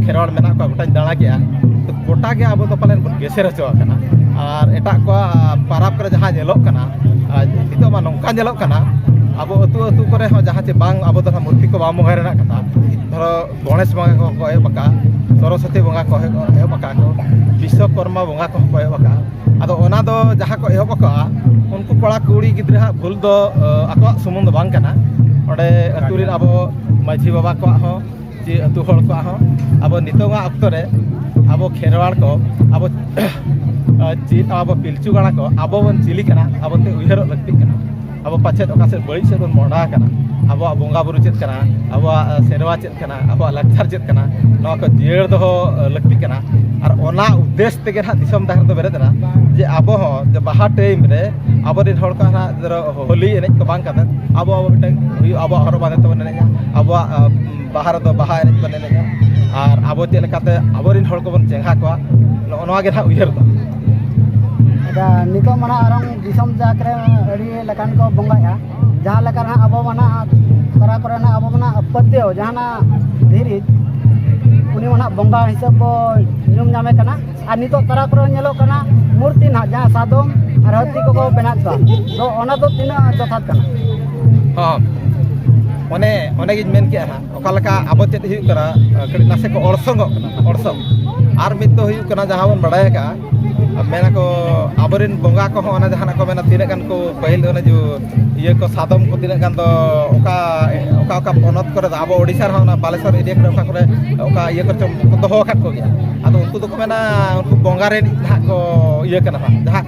ᱠᱷᱮᱨᱣᱟᱲ ᱢᱮᱱᱟᱜ ᱠᱚᱣᱟ, ᱜᱚᱴᱟᱧ ᱫᱟᱬᱟ ᱠᱮᱜᱼᱟ᱾ ᱛᱚ ᱜᱚᱴᱟ ᱜᱮ ᱟᱵᱚ ᱫᱚ ᱯᱟᱞᱮᱱ ᱵᱚᱱ ᱜᱮᱥᱮᱨ ᱦᱚᱪᱚ ᱟᱠᱟᱱᱟ᱾ ᱟᱨ ᱮᱴᱟᱜ ᱠᱚᱣᱟᱜ ᱯᱟᱨᱟᱵᱽ ᱠᱚᱨᱮ ᱡᱟᱦᱟᱸ ᱧᱮᱞᱚᱜ ᱠᱟᱱᱟ, ᱟᱨ ᱱᱤᱛᱚᱜ ᱢᱟ ᱱᱚᱝᱠᱟ ᱧᱮᱞᱚᱜ ᱠᱟᱱᱟ, ᱟᱵᱚ ᱟᱹᱛᱩ ᱟᱹᱛᱩ ᱠᱚᱨᱮ ᱦᱚᱸ ᱡᱟᱦᱟᱸ ᱪᱮ ᱵᱟᱝ, ᱟᱵᱚ ᱫᱚ ᱱᱟᱦᱟᱜ ᱢᱩᱨᱛᱤ ᱠᱚ ᱵᱟᱝ ᱵᱚᱸᱜᱟᱭ ᱨᱮᱱᱟᱜ ᱠᱟᱛᱷᱟ᱾ ᱫᱷᱚᱨᱚ, ᱜᱚᱬᱮᱥ ᱵᱚᱸᱜᱟ ᱠᱚᱦᱚᱸ ᱠᱚ ᱮᱦᱚᱵ ᱟᱠᱟᱫᱼᱟ, ᱥᱚᱨᱚᱥᱚᱛᱤ ᱵᱚᱸᱜᱟ ᱠᱚ ᱮᱦᱚᱵ ᱮᱦᱚᱵ ᱟᱠᱟᱫᱼᱟ ᱠᱚ, ᱵᱤᱥᱥᱚᱠᱚᱨᱢᱟ ᱵᱚᱸᱜᱟ ᱠᱚᱦᱚᱸ ᱠᱚ ᱮᱦᱚᱵ ᱟᱠᱟᱫᱼᱟ᱾ ᱟᱫᱚ ᱚᱱᱟ ᱫᱚ ᱡᱟᱦᱟᱸ ᱠᱚ ᱮᱦᱚᱵ ᱟᱠᱟᱫᱼᱟ, ᱩᱱᱠᱩ ᱠᱚᱲᱟ ᱠᱩᱲᱤ ᱜᱤᱫᱽᱨᱟᱹ ᱦᱟᱸᱜ ᱵᱷᱩᱞ ᱫᱚ ᱟᱠᱚᱣᱟᱜ ᱥᱩᱢᱩᱝ ᱫᱚ ᱵᱟᱝ ᱠᱟᱱᱟ᱾ ᱚᱸᱰᱮ ᱟᱹᱛᱩ ᱨᱮᱱ ᱟᱵᱚ ᱢᱟᱹᱡᱷᱤ ᱵᱟᱵᱟ ᱠᱚᱣᱟᱜ ᱦᱚᱸ, ᱡᱮ ᱟᱹᱛᱩ ᱦᱚᱲ ᱠᱚᱣᱟᱜ ᱦᱚᱸ, ᱟᱵᱚ ᱱᱤᱛᱚᱝᱟᱜ ᱚᱠᱛᱚ ᱨᱮ ᱟᱵᱚ ᱠᱷᱮᱨᱣᱟᱲ ᱠᱚ, ᱟᱵᱚ ᱪᱮᱫ ᱟᱵᱚ ᱯᱤᱞᱪᱩ ᱜᱟᱲᱟ ᱠᱚ, ᱟᱵᱚ ᱵᱚᱱ ᱪᱤᱞᱤ ᱠᱟᱱᱟ, ᱟᱵᱚ ᱛᱮ ᱩᱭᱦᱟᱹᱨᱚᱜ ᱞᱟᱹᱠᱛᱤᱜ ᱠᱟᱱᱟ᱾ ᱟᱵᱚ ᱯᱟᱪᱮᱫ ᱚᱠᱟ ᱥᱮᱫ ᱵᱟᱹᱲᱤᱡ ᱥᱮᱫ ᱵᱚᱱ ᱢᱚᱦᱰᱟ ᱟᱠᱟᱱᱟ, ᱟᱵᱚᱣᱟᱜ ᱵᱚᱸᱜᱟ ᱵᱩᱨᱩ ᱪᱮᱫ ᱠᱟᱱᱟ, ᱟᱵᱚᱣᱟᱜ ᱥᱮᱨᱣᱟ ᱪᱮᱫ ᱠᱟᱱᱟ, ᱟᱵᱚᱣᱟᱜ ᱞᱟᱠᱪᱟᱨ ᱪᱮᱫ ᱠᱟᱱᱟ, ᱱᱚᱣᱟ ᱠᱚ ᱡᱤᱭᱟᱹᱲ ᱫᱚᱦᱚ ᱞᱟᱹᱠᱛᱤ ᱠᱟᱱᱟ᱾ ᱟᱨ ᱚᱱᱟ ᱩᱫᱽᱫᱮᱥ ᱛᱮᱜᱮ ᱱᱟᱦᱟᱜ ᱫᱤᱥᱚᱢ ᱰᱟᱦᱟᱨ ᱫᱚ ᱵᱮᱨᱮᱫ ᱮᱱᱟ, ᱡᱮ ᱟᱵᱚ ᱦᱚᱸ ᱡᱮ ᱵᱟᱦᱟ ᱴᱟᱭᱤᱢ ᱨᱮ ᱟᱵᱚᱨᱮᱱ ᱦᱚᱲ ᱠᱚ ᱱᱟᱦᱟᱜ ᱫᱷᱚᱨᱚ ᱦᱳᱞᱤ ᱮᱱᱮᱡ ᱠᱚ ᱵᱟᱝ ᱠᱟᱛᱮ, ᱟᱵᱚ ᱟᱵᱚ ᱢᱤᱫᱴᱟᱝ ᱦᱩᱭᱩᱜ, ᱟᱵᱚᱣᱟᱜ ᱦᱚᱨᱚᱜ ᱵᱟᱸᱫᱮ ᱛᱮᱵᱚᱱ ᱮᱱᱮᱡᱼᱟ, ᱟᱵᱚᱣᱟᱜ ᱵᱟᱦᱟ ᱨᱮᱫᱚ ᱵᱟᱦᱟ ᱮᱱᱮᱡ ᱵᱚᱱ ᱮᱱᱮᱡᱼᱟ᱾ ᱟᱨ ᱟᱵᱚ ᱪᱮᱫ ᱞᱮᱠᱟᱛᱮ ᱟᱵᱚᱨᱮᱱ ᱦᱚᱲ ᱠᱚᱵᱚᱱ ᱪᱮᱸᱜᱷᱟ ᱠᱚᱣᱟ, ᱱᱚᱜᱼᱚ ᱱᱚᱣᱟ ᱜᱮ ᱱᱟᱦᱟᱜ ᱩᱭᱦᱟᱹᱨ ᱫᱚ᱾ ᱟᱪᱪᱷᱟ, ᱱᱤᱛᱚᱜ ᱢᱟ ᱱᱟᱦᱟᱜ ᱟᱨᱦᱚᱸ ᱫᱤᱥᱚᱢ ᱡᱟᱠ ᱨᱮ ᱟᱹᱰᱤ ᱞᱮᱠᱟᱱ ᱠᱚ ᱵᱚᱸᱜᱟᱭᱟ᱾ ᱡᱟᱦᱟᱸ ᱞᱮᱠᱟ ᱱᱟᱦᱟᱜ ᱟᱵᱚ ᱢᱟ ᱱᱟᱦᱟᱜ ᱛᱟᱨᱟ ᱠᱚᱨᱮ ᱱᱟᱦᱟᱜ ᱟᱵᱚ ᱢᱟ ᱱᱟᱦᱟᱜ ᱯᱟᱹᱛᱭᱟᱹᱣ ᱡᱟᱦᱟᱱᱟᱜ ᱫᱷᱤᱨᱤ, ᱩᱱᱤ ᱢᱟ ᱱᱟᱦᱟᱜ ᱵᱚᱸᱜᱟ ᱦᱤᱥᱟᱹᱵ ᱵᱚ ᱧᱩᱢ ᱧᱟᱢᱮ ᱠᱟᱱᱟ᱾ ᱟᱨ ᱱᱤᱛᱚᱜ ᱛᱟᱨᱟ ᱠᱚᱨᱮ ᱧᱮᱞᱚᱜ ᱠᱟᱱᱟ ᱢᱩᱨᱛᱤ ᱱᱟᱦᱟᱜ ᱡᱟᱦᱟᱸ ᱥᱟᱫᱚᱢ ᱟᱨ ᱦᱟᱹᱛᱤ ᱠᱚᱠᱚ ᱵᱮᱱᱟᱣ ᱠᱚᱣᱟ᱾ ᱛᱚ ᱚᱱᱟ ᱫᱚ ᱛᱤᱱᱟᱹᱜ ᱡᱚᱛᱷᱟᱛ ᱠᱟᱱᱟ? ᱦᱚᱸ, ᱚᱱᱮ ᱚᱱᱮ ᱜᱤᱧ ᱢᱮᱱ ᱠᱮᱜᱼᱟ ᱦᱟᱸᱜ, ᱚᱠᱟ ᱞᱮᱠᱟ ᱟᱵᱚ ᱪᱮᱫ ᱦᱩᱭᱩᱜ ᱠᱟᱱᱟ, ᱠᱟᱹᱴᱤᱡ ᱱᱟᱥᱮ ᱠᱚ ᱚᱲᱥᱚᱝᱚᱜ ᱠᱟᱱᱟ, ᱚᱲᱥᱚᱝ᱾ ᱟᱨ ᱢᱤᱫ ᱫᱚ ᱦᱩᱭᱩᱜ ᱠᱟᱱᱟ ᱡᱟᱦᱟᱸ ᱵᱚᱱ ᱵᱟᱲᱟᱭ ᱟᱠᱟᱜᱼᱟ, ᱢᱮᱱᱟᱠᱚ ᱟᱵᱚᱨᱮᱱ ᱵᱚᱸᱜᱟ ᱠᱚᱦᱚᱸ ᱚᱱᱟ ᱡᱟᱦᱟᱱᱟᱜ ᱠᱚ ᱢᱮᱱᱟ, ᱛᱤᱱᱟᱹᱜ ᱜᱟᱱ ᱠᱚ ᱯᱟᱹᱦᱤᱞ ᱚᱱᱮ ᱡᱮ ᱤᱭᱟᱹ ᱠᱚ ᱥᱟᱫᱚᱢ ᱠᱚ ᱛᱤᱱᱟᱹᱜ ᱜᱟᱱ ᱫᱚ ᱚᱠᱟ ᱚᱠᱟ ᱚᱠᱟ ᱯᱚᱱᱚᱛ ᱠᱚᱨᱮ ᱫᱚ, ᱟᱵᱚ ᱳᱰᱤᱥᱟ ᱨᱮᱦᱚᱸ ᱚᱱᱟ ᱵᱟᱞᱮᱥᱚᱨ ᱮᱨᱤᱭᱟ ᱠᱚᱨᱮ, ᱚᱠᱟ ᱠᱚᱨᱮ, ᱚᱠᱟ ᱤᱭᱟᱹ ᱠᱚᱨᱮ ᱪᱚᱝ ᱠᱚ ᱫᱚᱦᱚ ᱟᱠᱟᱫ ᱠᱚᱜᱮᱭᱟ᱾ ᱟᱫᱚ ᱩᱱᱠᱩ ᱫᱚᱠᱚ ᱢᱮᱱᱟ ᱩᱱᱠᱩ ᱵᱚᱸᱜᱟ ᱨᱮᱱ ᱱᱟᱦᱟᱜ ᱠᱚ ᱤᱭᱟᱹ ᱠᱟᱱᱟ ᱦᱟᱸᱜ, ᱡᱟᱦᱟᱸ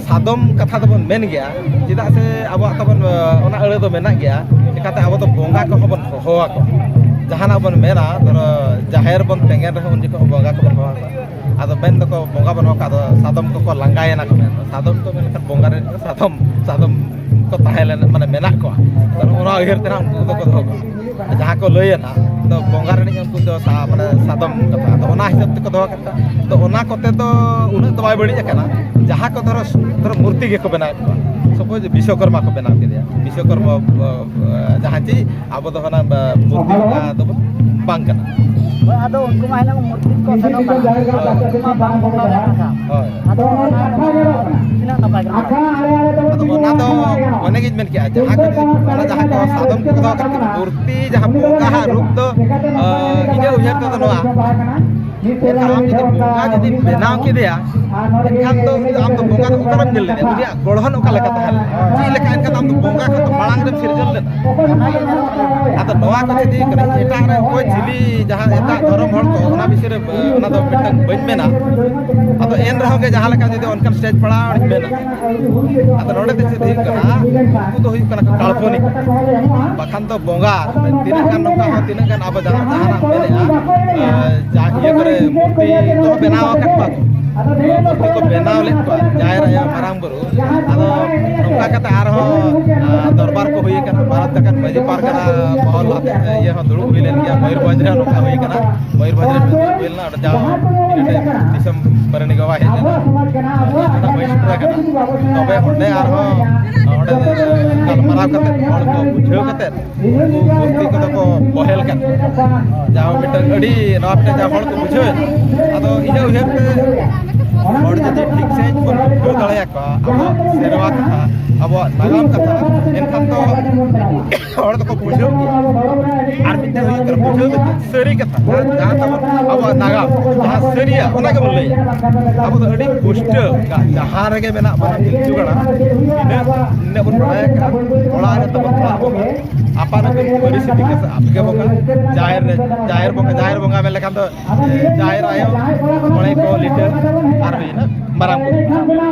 ᱥᱟᱫᱚᱢ ᱠᱟᱛᱷᱟ ᱫᱚᱵᱚᱱ ᱢᱮᱱ ᱜᱮᱭᱟ᱾ ᱪᱮᱫᱟᱜ ᱥᱮ ᱟᱵᱚᱣᱟᱜ ᱛᱟᱵᱚᱱ ᱚᱱᱟ ᱟᱹᱲᱟᱹ ᱫᱚ ᱢᱮᱱᱟᱜ ᱜᱮᱭᱟ, ᱪᱤᱠᱟᱹᱛᱮ ᱟᱵᱚ ᱫᱚ ᱵᱚᱸᱜᱟ ᱠᱚᱦᱚᱸ ᱵᱚᱱ ᱦᱚᱦᱚ ᱟᱠᱚᱣᱟ᱾ ᱡᱟᱦᱟᱱᱟᱜ ᱵᱚᱱ ᱢᱮᱱᱟ, ᱫᱷᱚᱨᱚ ᱡᱟᱦᱮᱨ ᱵᱚᱱ ᱛᱮᱸᱜᱮᱱ ᱨᱮᱦᱚᱸ ᱩᱱ ᱡᱚᱠᱷᱚᱱ ᱵᱚᱸᱜᱟ ᱠᱚᱵᱚᱱ ᱦᱚᱦᱚ ᱟᱠᱚᱣᱟ᱾ ᱟᱫᱚ ᱢᱮᱱ ᱫᱚᱠᱚ ᱵᱚᱸᱜᱟ ᱵᱚᱱ ᱦᱚᱦᱚ ᱠᱟᱜ ᱫᱚ ᱥᱟᱫᱚᱢ ᱠᱚᱠᱚ ᱞᱟᱸᱜᱟᱭᱮᱱᱟ ᱠᱚ ᱢᱮᱱ ᱫᱚ᱾ ᱥᱟᱫᱚᱢ ᱠᱚ ᱢᱮᱱ ᱞᱮᱠᱷᱟᱱ ᱵᱚᱸᱜᱟ ᱨᱮᱱ ᱥᱟᱫᱚᱢ, ᱥᱟᱫᱚᱢ ᱠᱚ ᱛᱟᱦᱮᱸ ᱞᱮᱱ, ᱢᱟᱱᱮ ᱢᱮᱱᱟᱜ ᱠᱚᱣᱟ᱾ ᱟᱫᱚ ᱚᱱᱟ ᱩᱭᱦᱟᱹᱨ ᱛᱮ ᱱᱟᱦᱟᱜ ᱩᱱᱠᱩ ᱫᱚᱠᱚ ᱫᱚᱦᱚ ᱠᱚᱣᱟ᱾ ᱡᱟᱦᱟᱸ ᱠᱚ ᱞᱟᱹᱭᱟ ᱱᱟᱦᱟᱜ, ᱫᱚ ᱵᱚᱸᱜᱟ ᱨᱮᱱᱤᱡ ᱩᱱᱠᱩ ᱫᱚ ᱥᱟ-, ᱢᱟᱱᱮ ᱥᱟᱫᱚᱢ ᱠᱟᱛᱷᱟ᱾ ᱟᱫᱚ ᱚᱱᱟ ᱦᱤᱥᱟᱹᱵ ᱛᱮᱠᱚ ᱫᱚᱦᱚ ᱠᱟᱜ ᱠᱚᱣᱟ᱾ ᱟᱫᱚ ᱚᱱᱟ ᱠᱚᱛᱮ ᱫᱚ ᱩᱱᱟᱹᱜ ᱫᱚ ᱵᱟᱭ ᱵᱟᱹᱲᱤᱡ ᱟᱠᱟᱱᱟ᱾ ᱡᱟᱦᱟᱸ ᱠᱚ ᱫᱷᱚᱨᱚ, ᱫᱷᱚᱨᱚ ᱢᱩᱨᱛᱤ ᱜᱮᱠᱚ ᱵᱮᱱᱟᱣᱮᱫ ᱠᱚᱣᱟ᱾ ᱥᱟᱯᱳᱡᱽ ᱵᱤᱥᱣᱚᱠᱚᱨᱢᱟ ᱠᱚ ᱵᱮᱱᱟᱣ ᱠᱮᱫᱮᱭᱟ, ᱵᱤᱥᱣᱚᱠᱚᱨᱢᱟ, ᱚ, ᱚ, ᱡᱟᱦᱟᱸ ᱪᱮᱫ ᱟᱵᱚ ᱫᱚ ᱦᱟᱱᱟ ᱵᱟ-, ᱢᱩᱨᱛᱤ ᱵᱚᱸᱜᱟ ᱫᱚᱵᱚᱱ ᱵᱟᱝ ᱠᱟᱱᱟ᱾ ᱦᱳᱭ, ᱟᱫᱚ ᱩᱱᱠᱩ ᱢᱟ ᱦᱤᱱᱟᱹᱝ ᱢᱩᱨᱛᱤ ᱠᱚ ᱥᱮᱱᱚᱜ ᱠᱟᱱᱟ᱾ ᱦᱳᱭ᱾ ᱩᱱᱠᱩ ᱢᱟ ᱵᱟᱝ ᱵᱚᱸᱜᱟ ᱨᱮᱱᱟᱜ ᱠᱟᱛᱷᱟ᱾ ᱦᱳᱭ᱾ ᱟᱫᱚ ᱚᱱᱟ ᱫᱚ ᱛᱤᱱᱟᱹᱜ ᱱᱟᱯᱟᱭ ᱠᱟᱱᱟ? ᱟᱫᱚ ᱚᱱᱟ ᱫᱚ ᱚᱱᱮ ᱜᱤᱧ ᱢᱮᱱ ᱠᱮᱜᱼᱟ, ᱡᱟᱦᱟᱸ ᱠᱚ ᱡᱩᱫᱤ ᱚᱱᱟ ᱡᱟᱦᱟᱸ ᱠᱚ ᱥᱟᱫᱚᱢ ᱠᱚ ᱫᱚᱦᱚ ᱠᱟᱜ ᱠᱤᱱᱟ, ᱢᱩᱨᱛᱤ ᱡᱟᱦᱟᱸ ᱵᱚᱸᱜᱟ ᱦᱟᱜ ᱨᱩᱯ ᱫᱚ, ᱟᱸ, ᱤᱧᱟᱹᱜ ᱩᱭᱦᱟᱹᱨ ᱛᱮᱫᱚ ᱱᱚᱣᱟ, ᱟᱢ ᱡᱩᱫᱤ ᱵᱚᱸᱜᱟ ᱡᱩᱫᱤᱢ ᱵᱮᱱᱟᱣ ᱠᱮᱫᱮᱭᱟ, ᱮᱱᱠᱷᱟᱱ ᱫᱚ ᱩᱱᱤ ᱫᱚ ᱟᱢ ᱫᱚ ᱵᱚᱸᱜᱟ ᱫᱚ ᱚᱠᱟᱨᱮᱢ ᱧᱮᱞ ᱞᱮᱫᱮᱭᱟ? ᱩᱱᱤᱭᱟᱜ ᱜᱚᱲᱦᱚᱱ ᱚᱠᱟ ᱞᱮᱠᱟ ᱛᱟᱦᱮᱸ ᱞᱮᱱᱟ? ᱪᱮᱫ ᱞᱮᱠᱟ ᱮᱱᱠᱷᱟᱱ ᱟᱢ ᱫᱚ ᱵᱚᱸᱜᱟ ᱠᱷᱚᱱ ᱫᱚ ᱢᱟᱲᱟᱝ ᱨᱮᱢ ᱥᱤᱨᱡᱚᱱ ᱞᱮᱱᱟ? ᱟᱫᱚ ᱱᱚᱣᱟ ᱠᱚ ᱪᱮᱫ ᱦᱩᱭᱩᱜ ᱠᱟᱱᱟ? ᱮᱴᱟᱜ ᱨᱮ ᱚᱠᱚᱭ ᱪᱤᱞᱤ ᱡᱟᱦᱟᱸ ᱮᱴᱟᱜ ᱫᱷᱚᱨᱚᱢ ᱦᱚᱲ ᱠᱚ ᱚᱱᱟ ᱵᱤᱥᱚᱭ ᱨᱮ, ᱚᱱᱟ ᱫᱚ ᱢᱤᱫᱴᱟᱝ ᱵᱟᱹᱧ ᱢᱮᱱᱟ᱾ ᱟᱫᱚ ᱮᱱ ᱨᱮᱦᱚᱸ ᱜᱮ ᱡᱟᱦᱟᱸ ᱞᱮᱠᱟ ᱡᱩᱫᱤ ᱚᱱᱠᱟᱱ ᱥᱴᱮᱡᱽ ᱯᱟᱲᱟᱣ ᱟᱹᱧ ᱢᱮᱱᱟ᱾ ᱟᱫᱚ ᱱᱚᱰᱮ ᱫᱚ ᱪᱮᱫ ᱦᱩᱭᱩᱜ ᱠᱟᱱᱟ? ᱩᱱᱠᱩ ᱫᱚ ᱦᱩᱭᱩᱜ ᱠᱟᱱᱟ ᱠᱚ ᱠᱟᱞᱯᱚᱱᱤᱠ, ᱵᱟᱠᱷᱟᱱ ᱫᱚ ᱵᱚᱸᱜᱟ ᱛᱤᱱᱟᱹᱜ ᱜᱟᱱ ᱱᱚᱝᱠᱟ ᱦᱚᱸ, ᱛᱤᱱᱟᱹᱜ ᱜᱟᱱ ᱟᱵᱚ ᱡᱟᱦᱟᱸ, ᱡᱟᱦᱟᱱᱟᱜ ᱢᱮᱱᱮᱜᱼᱟ, ᱮ, ᱡᱟᱦᱟᱸ ᱤᱭᱟᱹ ᱠᱚᱨᱮ ᱢᱩᱨᱛᱤ ᱠᱚ ᱵᱮᱱᱟᱣ ᱟᱠᱟᱫ ᱠᱚᱣᱟ, ᱢᱩᱨᱛᱤ ᱠᱚ ᱵᱮᱱᱟᱣ ᱞᱮᱫ ᱠᱚᱣᱟ ᱡᱟᱦᱮᱨ ᱟᱭᱳ, ᱢᱟᱨᱟᱝ ᱵᱩᱨᱩ᱾ ᱟᱫᱚ ᱱᱚᱝᱠᱟ ᱠᱟᱛᱮ ᱟᱨᱦᱚᱸ, ᱟ, ᱫᱚᱨᱵᱟᱨ ᱠᱚ ᱦᱩᱭ ᱟᱠᱟᱱᱟ, ᱵᱷᱟᱨᱚᱛ ᱡᱟᱠᱟᱛ ᱢᱟᱹᱡᱷᱤ ᱯᱟᱨᱜᱟᱱᱟ ᱢᱚᱦᱚᱞ ᱟᱛᱮ ᱤᱭᱟᱹ ᱦᱚᱸ ᱫᱩᱲᱩᱵ ᱦᱩᱭ ᱞᱮᱱ ᱜᱮᱭᱟ᱾ ᱢᱚᱭᱩᱨᱵᱷᱚᱸᱡᱽ ᱨᱮ ᱱᱚᱝᱠᱟ ᱦᱩᱭ ᱟᱠᱟᱱᱟ, ᱢᱚᱭᱩᱨᱵᱷᱚᱸᱡᱽ ᱨᱮ ᱦᱩᱭ ᱞᱮᱱᱟ, ᱚᱸᱰᱮ ᱡᱟᱣ ᱫᱤᱥᱚᱢ ᱯᱟᱨᱟᱱᱤᱠ ᱵᱟᱵᱟ ᱦᱮᱡ ᱞᱮᱱᱟ, ᱚᱸᱰᱮ ᱦᱩᱭ ᱥᱮᱴᱮᱨ ᱟᱠᱟᱱᱟ᱾ ᱛᱚᱵᱮ ᱚᱸᱰᱮ ᱟᱨᱦᱚᱸ ᱚᱸᱰᱮ ᱜᱟᱞᱢᱟᱨᱟᱣ ᱠᱟᱛᱮ, ᱦᱚᱲ ᱠᱚ ᱵᱩᱡᱷᱟᱹᱣ ᱠᱟᱛᱮ, ᱩᱱᱠᱩ ᱢᱩᱨᱛᱤ ᱠᱚᱫᱚ ᱠᱚ ᱵᱚᱦᱮᱞ ᱠᱟᱫ ᱠᱚᱣᱟ᱾ ᱡᱟᱦᱟᱸ ᱢᱤᱫᱴᱟᱝ ᱟᱹᱰᱤ, ᱱᱚᱣᱟ ᱢᱤᱫᱴᱟᱝ ᱡᱟᱦᱟᱸ ᱦᱚᱲ ᱠᱚ ᱵᱩᱡᱷᱟᱹᱣ ᱮᱫᱟ, ᱟᱫᱚ ᱤᱧᱟᱹᱜ ᱩᱭᱦᱟᱹᱨ ᱛᱮ ᱦᱚᱲ ᱡᱩᱫᱤ ᱴᱷᱤᱠ ᱥᱟᱺᱦᱤᱡ ᱵᱚᱱ ᱵᱩᱡᱷᱟᱹᱣ ᱫᱟᱲᱮᱭᱟᱠᱚᱣᱟ ᱟᱵᱚᱣᱟᱜ ᱥᱮᱨᱣᱟ ᱠᱟᱛᱷᱟ, ᱟᱵᱚᱣᱟᱜ ᱱᱟᱜᱟᱢ ᱠᱟᱛᱷᱟ, ᱮᱱᱠᱷᱟᱱ ᱫᱚ ᱦᱚᱲ ᱫᱚᱠᱚ ᱵᱩᱡᱷᱟᱹᱣ ᱜᱮᱭᱟ᱾ ᱟᱨ ᱢᱤᱫᱴᱮᱱ ᱦᱩᱭᱩᱜ ᱠᱟᱱᱟ ᱵᱩᱡᱷᱟᱹᱣ ᱫᱚ ᱪᱮᱫ? ᱥᱟᱹᱨᱤ ᱠᱟᱛᱷᱟ, ᱡᱟᱦᱟᱸ, ᱡᱟᱦᱟᱸ ᱛᱟᱵᱚᱱ ᱟᱵᱚᱣᱟᱜ ᱱᱟᱜᱟᱢ, ᱡᱟᱦᱟᱸ ᱥᱟᱹᱨᱤᱭᱟᱜ, ᱚᱱᱟ ᱜᱮᱵᱚᱱ ᱞᱟᱹᱭᱟ᱾ ᱟᱵᱚ ᱫᱚ ᱟᱹᱰᱤ ᱯᱩᱥᱴᱟᱹᱣ, ᱡᱟᱦᱟᱸ ᱨᱮᱜᱮ ᱢᱮᱱᱟᱜ ᱵᱚᱱᱟ ᱯᱤᱞᱪᱩ ᱜᱟᱲᱟ, ᱤᱱᱟᱹᱜ, ᱤᱱᱟᱹᱜ ᱵᱚᱱ ᱵᱟᱲᱟᱭ ᱟᱠᱟᱫᱼᱟ᱾ ᱚᱲᱟᱜ ᱨᱮ ᱛᱟᱵᱚᱱ ᱚᱲᱟᱜ ᱵᱚᱸᱜᱟ, ᱟᱯᱟᱱ ᱟᱹᱯᱤᱱ ᱯᱟᱹᱨᱤᱥ ᱤᱫᱤ ᱠᱟᱛᱮ ᱟᱯᱮ ᱜᱮ ᱵᱚᱸᱜᱟ, ᱡᱟᱦᱮᱨ ᱨᱮ, ᱡᱟᱦᱮᱨ ᱵᱚᱸᱜᱟ, ᱡᱟᱦᱮᱨ ᱵᱚᱸᱜᱟ ᱢᱮᱱ ᱞᱮᱠᱷᱟᱱ ᱫᱚ ᱡᱟᱦᱮᱨ ᱟᱭᱳ, ᱢᱚᱬᱮ ᱠᱚ ᱞᱤᱴᱟᱹ, ᱟᱨ ᱦᱩᱭᱱᱟ ᱢᱟᱨᱟᱝ ᱵᱩᱨᱩ᱾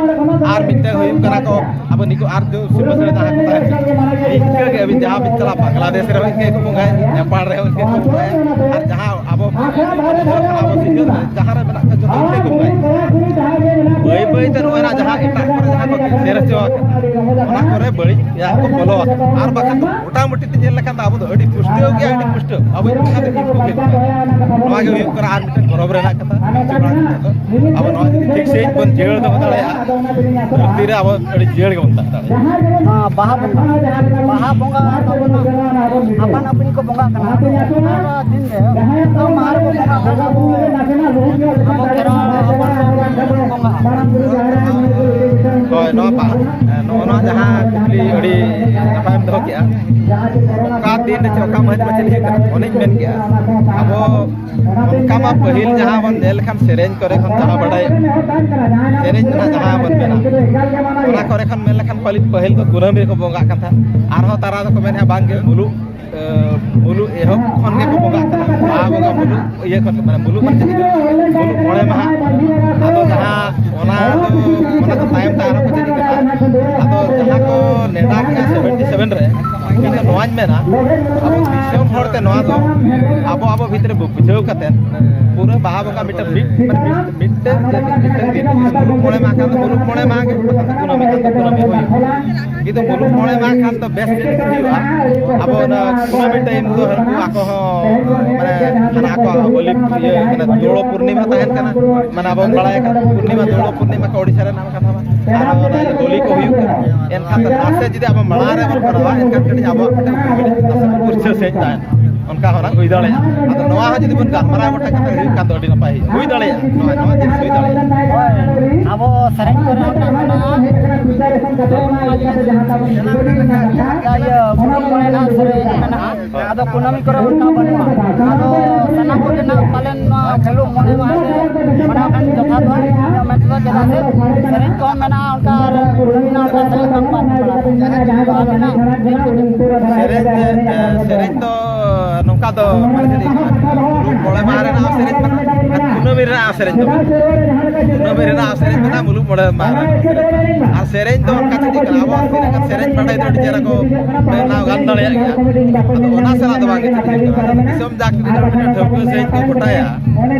ᱟᱨ ᱢᱤᱫᱴᱮᱱ ᱦᱩᱭᱩᱜ ᱠᱟᱱᱟ ᱠᱚ ᱟᱵᱚ ᱱᱤᱠᱩ ᱟᱨ ᱡᱚ ᱥᱤᱢᱟᱹ ᱥᱟᱹᱲᱤ ᱡᱟᱦᱟᱸ ᱠᱚ ᱛᱟᱦᱮᱸ ᱠᱟᱱᱟ, ᱤᱱᱠᱟᱹ ᱜᱮ ᱟᱹᱵᱤᱱ ᱡᱟᱦᱟᱸ ᱵᱤᱱ ᱪᱟᱞᱟᱜ ᱵᱟᱝᱞᱟᱫᱮᱥ ᱨᱮᱦᱚᱸ ᱤᱱᱠᱟᱹ ᱜᱮᱠᱚ ᱵᱚᱸᱜᱟᱭᱟ, ᱱᱮᱯᱟᱲ ᱨᱮᱦᱚᱸ ᱤᱱᱠᱟᱹ ᱠᱚ ᱵᱚᱸᱜᱟᱭᱟ, ᱟᱨ ᱡᱟᱦᱟᱸ ᱟᱵᱚ, ᱟᱵᱚ ᱥᱤᱧᱚᱛ ᱨᱮ ᱡᱟᱦᱟᱸ ᱨᱮ ᱢᱮᱱᱟᱜ ᱠᱚᱣᱟ ᱡᱚᱛᱚ ᱤᱱᱠᱟᱹ ᱠᱚ ᱵᱚᱸᱜᱟᱭᱟ᱾ ᱵᱟᱹᱭ ᱵᱟᱹᱭ ᱛᱮ ᱱᱚᱜᱼᱚᱭ ᱱᱟ ᱡᱟᱦᱟᱸ ᱮᱴᱟᱜ ᱠᱚᱨᱮ ᱡᱟᱦᱟᱸ ᱠᱚ ᱠᱤᱥᱟᱹᱬ ᱦᱚᱪᱚ ᱟᱠᱟᱱᱟ, ᱚᱱᱟ ᱠᱚᱨᱮ ᱵᱟᱹᱲᱤᱡ ᱭᱟ ᱠᱚ ᱵᱚᱞᱚ ᱟᱠᱟᱱᱟ᱾ ᱟᱨ ᱵᱟᱠᱷᱟᱱ ᱫᱚ ᱢᱚᱴᱟᱢᱩᱴᱤ ᱛᱮ ᱧᱮᱞ ᱞᱮᱠᱷᱟᱱ ᱫᱚ ᱟᱵᱚ ᱫᱚ ᱟᱹᱰᱤ ᱯᱩᱥᱴᱟᱹᱣ ᱜᱮ, ᱟᱹᱰᱤ ᱯᱩᱥᱴᱟᱹᱣ ᱟᱵᱚ ᱤᱧ ᱠᱟᱛᱮ ᱪᱮᱫ ᱠᱚ ᱜᱮ ᱱᱚᱣᱟ ᱜᱮ ᱦᱩᱭᱩᱜ ᱠᱟᱱᱟ ᱟᱨ ᱢᱤᱫᱴᱮᱱ ᱜᱚᱨᱚᱵᱽ ᱨᱮᱱᱟᱜ ᱠᱟᱛᱷᱟ᱾ ᱟᱵᱚ ᱱᱚᱣᱟ ᱡᱩᱫᱤ ᱴᱷᱤᱠ ᱥᱟᱺᱦᱤᱡ ᱵᱚᱱ ᱡᱤᱭᱟᱹᱲ ᱫᱚᱦᱚ ᱫᱟᱲᱮᱭᱟᱜᱼᱟ, ᱫᱷᱟᱹᱨᱛᱤ ᱨᱮ ᱟᱵᱚ ᱟᱹᱰᱤ ᱡᱤᱭᱟᱹᱲ ᱜᱮᱵᱚᱱ ᱛᱟᱦᱮᱸ ᱫᱟᱲᱮᱭᱟᱜᱼᱟ᱾ ᱱᱚᱣᱟ ᱵᱟᱦᱟ ᱵᱚᱸᱜᱟ, ᱵᱟᱦᱟ ᱵᱚᱸᱜᱟ ᱛᱟᱵᱚᱱ ᱟᱯᱟᱱ ᱟᱹᱯᱤᱱ ᱠᱚ ᱵᱚᱸᱜᱟᱜ ᱠᱟᱱᱟ᱾ ᱚᱱᱟ ᱫᱤᱱ ᱨᱮ ᱚᱠᱟ ᱢᱟᱦᱟ ᱨᱮᱵᱚ ᱵᱚᱸᱜᱟᱜ ᱠᱟᱱᱟ? ᱟᱵᱚ, ᱟᱵᱚ ᱠᱷᱮᱨᱣᱟᱲ ᱦᱚᱯᱚᱱ ᱠᱚ ᱵᱚᱸᱜᱟᱜᱼᱟ᱾ ᱦᱳᱭ, ᱱᱚᱣᱟ ᱵᱟᱦᱟ, ᱱᱚᱜᱼᱚ ᱱᱚᱣᱟ ᱡᱟᱦᱟᱸ ᱠᱩᱠᱞᱤ ᱟᱹᱰᱤ ᱱᱟᱯᱟᱭᱮᱢ ᱫᱚᱦᱚ ᱠᱮᱜᱼᱟ, ᱚᱠᱟ ᱫᱤᱱ ᱨᱮ ᱪᱮᱫ, ᱚᱠᱟ ᱢᱟᱹᱦᱤᱛ ᱨᱮ ᱪᱮᱫ ᱦᱩᱭᱩᱜ ᱠᱟᱱᱟ, ᱚᱱᱮᱧ ᱢᱮᱱ ᱠᱮᱜᱼᱟ, ᱟᱵᱚ ᱚᱱᱠᱟ ᱢᱟ ᱯᱟᱹᱦᱤᱞ ᱡᱟᱦᱟᱸ ᱵᱚᱱ ᱧᱮᱞ ᱞᱮᱠᱷᱟᱱ ᱥᱮᱨᱮᱧ ᱠᱚᱨᱮ ᱠᱷᱚᱱ ᱡᱟᱦᱟᱸ ᱵᱟᱰᱟᱭ, ᱥᱮᱨᱮᱧ ᱨᱮᱱᱟᱜ ᱡᱟᱦᱟᱸ ᱵᱚᱱ ᱢᱮᱱᱟ, ᱚᱱᱟ ᱠᱚᱨᱮ ᱠᱷᱚᱱ ᱢᱮᱱ ᱞᱮᱠᱷᱟᱱ ᱯᱟᱹᱦᱤᱞ, ᱯᱟᱹᱦᱤᱞ ᱫᱚ ᱠᱩᱱᱟᱹᱢᱤ ᱨᱮᱠᱚ ᱵᱚᱸᱜᱟᱜ ᱠᱟᱱ ᱛᱟᱦᱮᱸᱫ᱾ ᱟᱨᱦᱚᱸ ᱛᱟᱨᱟ ᱫᱚᱠᱚ ᱢᱮᱱᱮᱫᱼᱟ ᱵᱟᱝᱜᱮ ᱢᱩᱞᱩᱜ, ᱮ, ᱢᱩᱞᱩᱜ ᱮᱦᱚᱵ ᱠᱷᱚᱱ ᱜᱮᱠᱚ ᱵᱚᱸᱜᱟᱜ ᱠᱟᱱᱟ᱾ ᱵᱟᱦᱟ ᱵᱚᱸᱜᱟ ᱢᱩᱞᱩᱜ ᱤᱭᱟᱹ ᱠᱷᱚᱱ, ᱢᱟᱱᱮ ᱢᱩᱞᱩᱜ ᱢᱟᱱᱮ ᱪᱮᱫ ᱞᱮᱠᱟ? ᱢᱩᱞᱩᱜ ᱢᱚᱬᱮ ᱢᱟᱦᱟ᱾ ᱟᱫᱚ ᱡᱟᱦᱟᱸ ᱚᱱᱟ ᱫᱚ, ᱚᱱᱟ ᱫᱚ ᱛᱟᱭᱚᱢ ᱛᱮ ᱟᱨᱦᱚᱸ ᱠᱚ ᱪᱮᱫ ᱠᱟᱱᱟ᱾ ᱟᱫᱚ ᱡᱟᱦᱟᱸ ᱠᱚ ᱱᱮᱰᱟ ᱠᱮᱜᱼᱟ ᱥᱮᱵᱷᱮᱱᱴᱤ ᱥᱮᱵᱷᱮᱱ ᱨᱮ, ᱤᱧ ᱫᱚ ᱱᱚᱣᱟᱧ ᱢᱮᱱᱟ, ᱟᱵᱚ ᱫᱤᱥᱚᱢ ᱦᱚᱲ ᱛᱮ ᱱᱚᱣᱟ ᱫᱚ ᱟᱵᱚ, ᱟᱵᱚ ᱵᱷᱤᱛᱨᱤ ᱵᱚ ᱵᱩᱡᱷᱟᱹᱣ ᱠᱟᱛᱮ ᱯᱩᱨᱟᱹ ᱵᱟᱦᱟ ᱵᱚᱸᱜᱟ ᱢᱤᱫᱴᱮᱱ ᱢᱤᱫ, ᱢᱤᱫ, ᱢᱤᱫᱴᱮᱱ, ᱢᱤᱫᱴᱮᱱ ᱫᱤᱱ ᱢᱩᱞᱩᱜ ᱢᱚᱬᱮ ᱢᱟᱦᱟ ᱠᱷᱟᱱ ᱫᱚ ᱢᱩᱞᱩᱜ ᱢᱚᱬᱮ ᱢᱟᱦᱟ ᱜᱮ ᱠᱩᱱᱟᱹᱢᱤ ᱠᱷᱟᱱ ᱫᱚ ᱠᱩᱱᱟᱹᱢᱤ ᱦᱩᱭᱩᱜᱼᱟ᱾ ᱠᱤᱱᱛᱩ ᱢᱩᱞᱩᱜ ᱢᱚᱬᱮ ᱢᱟᱦᱟ ᱠᱷᱟᱱ ᱫᱚ ᱵᱮᱥ ᱡᱤᱱᱤᱥ ᱦᱩᱭᱩᱜᱼᱟ᱾ ᱟᱵᱚ ᱚᱱᱟ ᱠᱩᱱᱟᱹᱢᱤ ᱴᱟᱭᱤᱢ ᱫᱚ ᱦᱟᱹᱱᱠᱩ ᱟᱠᱚ ᱦᱚᱸ, ᱢᱟᱱᱮ, ᱦᱟᱱᱟ ᱟᱠᱚᱣᱟᱜ ᱦᱳᱞᱤ ᱤᱭᱟᱹ ᱠᱟᱱᱟ, ᱫᱳᱞ ᱯᱩᱨᱱᱤᱢᱟ ᱛᱟᱦᱮᱱ ᱠᱟᱱᱟ᱾ ᱢᱟᱱᱮ, ᱟᱵᱚ ᱵᱟᱲᱟᱭ ᱠᱟᱱᱟ ᱯᱩᱨᱱᱤᱢᱟ, ᱫᱳᱞ ᱯᱩᱨᱱᱤᱢᱟ ᱠᱚ ᱳᱰᱤᱥᱟ ᱨᱮᱱᱟᱜ ᱠᱟᱛᱷᱟ ᱢᱟ᱾ ᱟᱨ ᱚᱱᱟ ᱦᱳᱞᱤ ᱠᱚ ᱦᱩᱭᱩᱜ ᱠᱟᱱᱟ᱾ ᱮᱱᱠᱷᱟᱱ ᱫᱚ ᱱᱟᱥᱮ ᱡᱩᱫᱤ ᱟᱵᱚ ᱢᱟᱲᱟᱝ ᱨᱮᱵᱚᱱ ᱠᱚᱨᱟᱣᱟ, ᱮᱱᱠᱷᱟᱱ ᱠᱟᱹᱴᱤᱡ ᱟᱵᱚᱣᱟᱜ ᱢᱤᱫᱴᱮᱱ ᱩᱯᱨᱩᱢ ᱠᱟᱹᱴᱤᱡ ᱱᱟᱥᱮ ᱯᱩᱨᱪᱷᱟᱹ ᱥᱟᱺᱦᱤᱡ ᱛᱟᱦᱮᱱᱟ᱾ ᱚᱱᱠᱟ ᱦᱚᱸ ᱱᱟᱜ ᱦᱩᱭ ᱫᱟᱲᱮᱭᱟᱜᱼᱟ᱾ ᱟᱫᱚ ᱱᱚᱣᱟ ᱦᱚᱸ ᱡᱩᱫᱤ ᱵᱚᱱ ᱜᱟᱞᱢᱟᱨᱟᱣ ᱜᱚᱴᱟ ᱠᱟᱛᱮ ᱦᱩᱭᱩᱜ ᱠᱷᱟᱱ ᱫᱚ ᱟᱹᱰᱤ ᱱᱟᱯᱟᱭ ᱦᱩᱭᱩᱜᱼᱟ, ᱦᱩᱭ ᱫᱟᱲᱮᱭᱟᱜᱼᱟ, ᱱᱚᱣᱟ ᱱᱚᱣᱟ ᱡᱤᱱᱤᱥ ᱦᱩᱭ ᱫᱟᱲᱮᱭᱟᱜᱼᱟ᱾ ᱦᱳᱭ, ᱟᱵᱚ ᱥᱮᱨᱮᱧ ᱠᱚᱨᱮ ᱚᱱᱠᱟ ᱢᱮᱱᱟᱜᱼᱟ᱾ ᱤᱭᱟᱹ ᱠᱩᱱᱟᱹᱢᱤ ᱠᱚᱨᱮ ᱱᱟᱜ ᱥᱮᱨᱮᱧ ᱢᱮᱱᱟᱜᱼᱟ᱾ ᱟᱫᱚ ᱠᱩᱱᱟᱹᱢᱤ ᱠᱚᱨᱮ ᱚᱱᱠᱟ ᱵᱟᱹᱱᱩᱜᱼᱟ᱾ ᱟᱫᱚ ᱥᱟᱱᱟᱢ ᱠᱚᱜᱮ ᱱᱟᱜ ᱯᱟᱞᱮᱱ ᱱᱚᱣᱟ ᱢᱩᱞᱩᱜ ᱢᱚᱬᱮ ᱢᱟᱦᱟ ᱨᱮ ᱢᱟᱱᱟᱣ ᱠᱷᱟᱱ ᱡᱚᱛᱷᱟᱛᱚᱜᱼᱟ ᱤᱧᱟᱹᱜ ᱢᱮᱱ ᱛᱮᱫᱚ᱾ ᱪᱮᱫᱟᱜ ᱥᱮ ᱥᱮᱨᱮᱧ ᱠᱚᱦᱚᱸ ᱢᱮᱱᱟᱜᱼᱟ, ᱚᱱᱠᱟ ᱟᱨ ᱠᱩᱱᱟᱹᱢᱤ ᱨᱮᱱᱟᱜ ᱚᱱᱠᱟ ᱥᱮᱨᱮᱧ ᱠᱚᱦᱚᱸ ᱵᱟᱝ ᱯᱟᱲᱟᱜ ᱠᱟᱱᱟ᱾ ᱥᱮᱨᱮᱧ, ᱮ, ᱥᱮᱨᱮᱧ ᱫᱚ ᱱᱚᱝᱠᱟ ᱫᱚ ᱢᱟᱱᱮ ᱪᱮᱫ ᱤᱧ ᱢᱮᱱᱟ, ᱢᱩᱞᱩᱜ ᱢᱚᱬᱮ ᱢᱟᱦᱟ ᱨᱮᱱᱟᱜ ᱦᱚᱸ ᱥᱮᱨᱮᱧ ᱢᱮᱱᱟᱜᱼᱟ, ᱟᱨ ᱠᱩᱱᱟᱹᱢᱤ ᱨᱮᱱᱟᱜ ᱦᱚᱸ ᱥᱮᱨᱮᱧ ᱫᱚ ᱢᱮᱱᱟᱜᱼᱟ᱾ ᱠᱩᱱᱟᱹᱢᱤ ᱨᱮᱱᱟᱜ ᱦᱚᱸ ᱥᱮᱨᱮᱧ ᱢᱮᱱᱟᱜᱼᱟ, ᱢᱩᱞᱩᱜ ᱢᱚᱬᱮ ᱢᱟᱦᱟ ᱨᱮᱱᱟᱜ ᱦᱚᱸ ᱥᱮᱨᱮᱧ ᱢᱮᱱᱟᱜᱼᱟ᱾ ᱟᱨ ᱥᱮᱨᱮᱧ ᱫᱚ ᱚᱱᱠᱟ ᱪᱮᱫ ᱤᱧ ᱢᱮᱱᱟ, ᱟᱵᱚ ᱛᱤᱱᱟᱹᱜ ᱜᱟᱱ ᱥᱮᱨᱮᱧ ᱵᱟᱰᱟᱭ ᱫᱚ ᱟᱹᱰᱤ ᱪᱮᱦᱨᱟ ᱠᱚ ᱵᱮᱱᱟᱣ ᱜᱟᱱ ᱫᱟᱲᱮᱭᱟᱜ ᱜᱮᱭᱟ᱾ ᱟᱫᱚ ᱚᱱᱟ ᱥᱟᱞᱟᱜ ᱫᱚ ᱵᱟᱝ ᱜᱮ ᱪᱮᱫ ᱤᱧ ᱢᱮᱱᱟ, ᱫᱤᱥᱚᱢ ᱡᱟᱠ ᱡᱩᱫᱤ ᱢᱤᱫᱴᱮᱱ ᱴᱷᱟᱹᱣᱠᱟᱹ ᱥᱟᱺᱦᱤᱡ ᱠᱚ ᱜᱚᱴᱟᱭᱟ,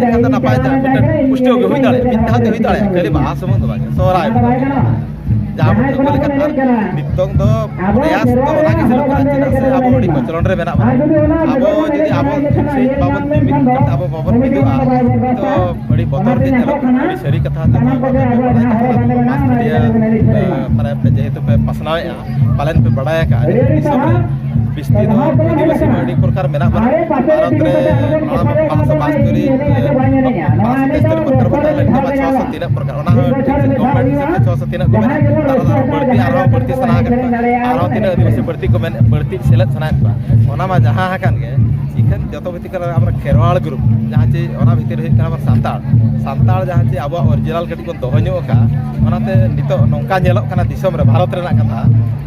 ᱮᱱᱠᱷᱟᱱ ᱫᱚ ᱱᱟᱯᱟᱭ ᱛᱮ ᱢᱤᱫᱴᱮᱱ ᱯᱩᱥᱴᱟᱹᱣ ᱜᱮ ᱦᱩᱭ ᱫᱟᱲᱮᱭᱟᱜᱼᱟ, ᱢᱤᱫ ᱫᱷᱟᱣ ᱛᱮ ᱦᱩᱭ ᱫᱟᱲᱮᱭᱟᱜᱼᱟ, ᱠᱷᱟᱹᱞᱤ ᱵᱟᱦᱟ ᱥᱩᱢᱩᱝ ᱫᱚ ᱵᱟᱝ ᱜᱮ, ᱥᱚᱦᱨᱟᱭ ᱵᱚᱸᱜᱟ ᱜᱮ᱾ ᱡᱟᱦᱟᱸ ᱵᱚᱱ ᱴᱷᱟᱹᱣᱠᱟᱹ ᱞᱮᱠᱷᱟᱱ ᱟᱨ ᱱᱤᱛᱚᱝ ᱫᱚ ᱯᱨᱚᱭᱟᱥ ᱫᱚ ᱚᱱᱟ ᱜᱮ ᱪᱟᱹᱞᱩᱜ ᱠᱟᱱᱟ, ᱪᱮᱫᱟᱜ ᱥᱮ ᱟᱵᱚ ᱟᱹᱰᱤ ᱠᱚᱪᱞᱚᱱ ᱨᱮ ᱢᱮᱱᱟᱜ ᱵᱚᱱᱟ᱾ ᱟᱵᱚ ᱡᱩᱫᱤ ᱟᱵᱚ ᱴᱷᱤᱠ ᱥᱟᱺᱦᱤᱡ ᱵᱟᱵᱚᱱ ᱡᱩᱢᱤᱫ ᱠᱟᱛᱮ ᱟᱵᱚ ᱵᱟᱵᱚᱱ ᱢᱤᱫᱚᱜᱼᱟ, ᱛᱚ ᱟᱹᱰᱤ ᱵᱚᱛᱚᱨ ᱜᱮ ᱧᱮᱞᱚᱜ ᱠᱟᱱᱟ᱾ ᱟᱹᱰᱤ ᱥᱟᱹᱨᱤ ᱠᱟᱛᱷᱟ ᱡᱟᱦᱟᱸ ᱵᱟᱵᱚᱱ ᱵᱟᱲᱟᱭ ᱠᱟᱱᱟ, ᱢᱟᱥ ᱢᱤᱰᱤᱭᱟ, ᱮ, ᱢᱟᱱᱮ ᱯᱮ ᱡᱮᱦᱮᱛᱩ ᱯᱮ ᱯᱟᱥᱱᱟᱣᱮᱫᱼᱟ, ᱯᱟᱞᱮᱱ ᱯᱮ ᱵᱟᱲᱟᱭ ᱟᱠᱟᱫᱼᱟ ᱡᱮ ᱫᱤᱥᱚᱢ ᱨᱮ ᱵᱤᱥᱛᱤ ᱫᱚ ᱟᱹᱫᱤᱵᱟᱹᱥᱤ ᱢᱟ ᱟᱹᱰᱤ ᱯᱨᱚᱠᱟᱨ ᱢᱮᱱᱟᱜ ᱵᱚᱱᱟ᱾ ᱵᱷᱟᱨᱚᱛ ᱨᱮ ᱱᱚᱣᱟ ᱯᱟᱸᱪᱥᱚ ᱵᱟᱥᱛᱳᱨᱤ, ᱯᱟᱸᱪᱥᱚ ᱛᱮᱥᱛᱳᱨᱤ ᱯᱨᱚᱠᱟᱨ ᱵᱚᱱ ᱛᱟᱦᱮᱸ ᱞᱮᱱ ᱠᱷᱟᱱ ᱢᱟ ᱪᱷᱚᱥᱚ ᱛᱤᱱᱟᱹᱜ ᱯᱨᱚᱠᱟᱨ, ᱚᱱᱟ ᱦᱚᱸ ᱴᱷᱤᱠ ᱥᱮ ᱜᱚᱵᱷᱚᱨᱱᱢᱮᱱᱴ ᱦᱤᱥᱟᱹᱵ ᱛᱮ ᱪᱷᱚᱥᱚ ᱛᱤᱱᱟᱹᱜ ᱠᱚ ᱢᱮᱱᱟᱜ, ᱟᱨᱦᱚᱸ ᱵᱟᱹᱲᱛᱤ, ᱟᱨᱦᱚᱸ ᱵᱟᱹᱲᱛᱤ ᱥᱟᱱᱟ ᱠᱟᱱᱟ, ᱟᱨᱦᱚᱸ ᱛᱤᱱᱟᱹᱜ ᱟᱹᱫᱤᱵᱟᱹᱥᱤ ᱵᱟᱹᱲᱛᱤ ᱠᱚ ᱢᱮᱱ, ᱵᱟᱹᱲᱛᱤ ᱥᱮᱞᱮᱫ ᱥᱟᱱᱟᱭᱮᱫ ᱠᱚᱣᱟ, ᱚᱱᱟ ᱢᱟ ᱡᱟᱦᱟᱸ ᱟᱠᱟᱱ ᱜᱮ᱾ ᱤᱠᱷᱟᱹᱱ ᱡᱚᱛᱚ ᱵᱷᱤᱛᱤᱨ ᱠᱟᱱᱟ ᱟᱵᱚ ᱠᱷᱮᱨᱣᱟᱲ ᱜᱨᱩᱯ, ᱡᱟᱦᱟᱸ ᱪᱮ ᱚᱱᱟ ᱵᱷᱤᱛᱤᱨ ᱨᱮ ᱦᱩᱭᱩᱜ ᱠᱟᱱᱟ ᱟᱵᱚ ᱥᱟᱱᱛᱟᱲ᱾ ᱥᱟᱱᱛᱟᱲ ᱡᱟᱦᱟᱸ ᱪᱮ ᱟᱵᱚᱣᱟᱜ ᱚᱨᱤᱡᱤᱱᱟᱞ ᱠᱟᱹᱴᱤᱡ ᱵᱚᱱ ᱫᱚᱦᱚ ᱧᱚᱜ ᱟᱠᱟᱫᱼᱟ, ᱚᱱᱟᱛᱮ ᱱᱤᱛᱚᱜ ᱱᱚᱝᱠᱟ ᱧᱮᱞᱚᱜ ᱠᱟᱱᱟ ᱫᱤᱥᱚᱢ ᱨᱮ, ᱵᱷᱟᱨᱚᱛ ᱨᱮᱱᱟᱜ ᱠᱟᱛᱷᱟ,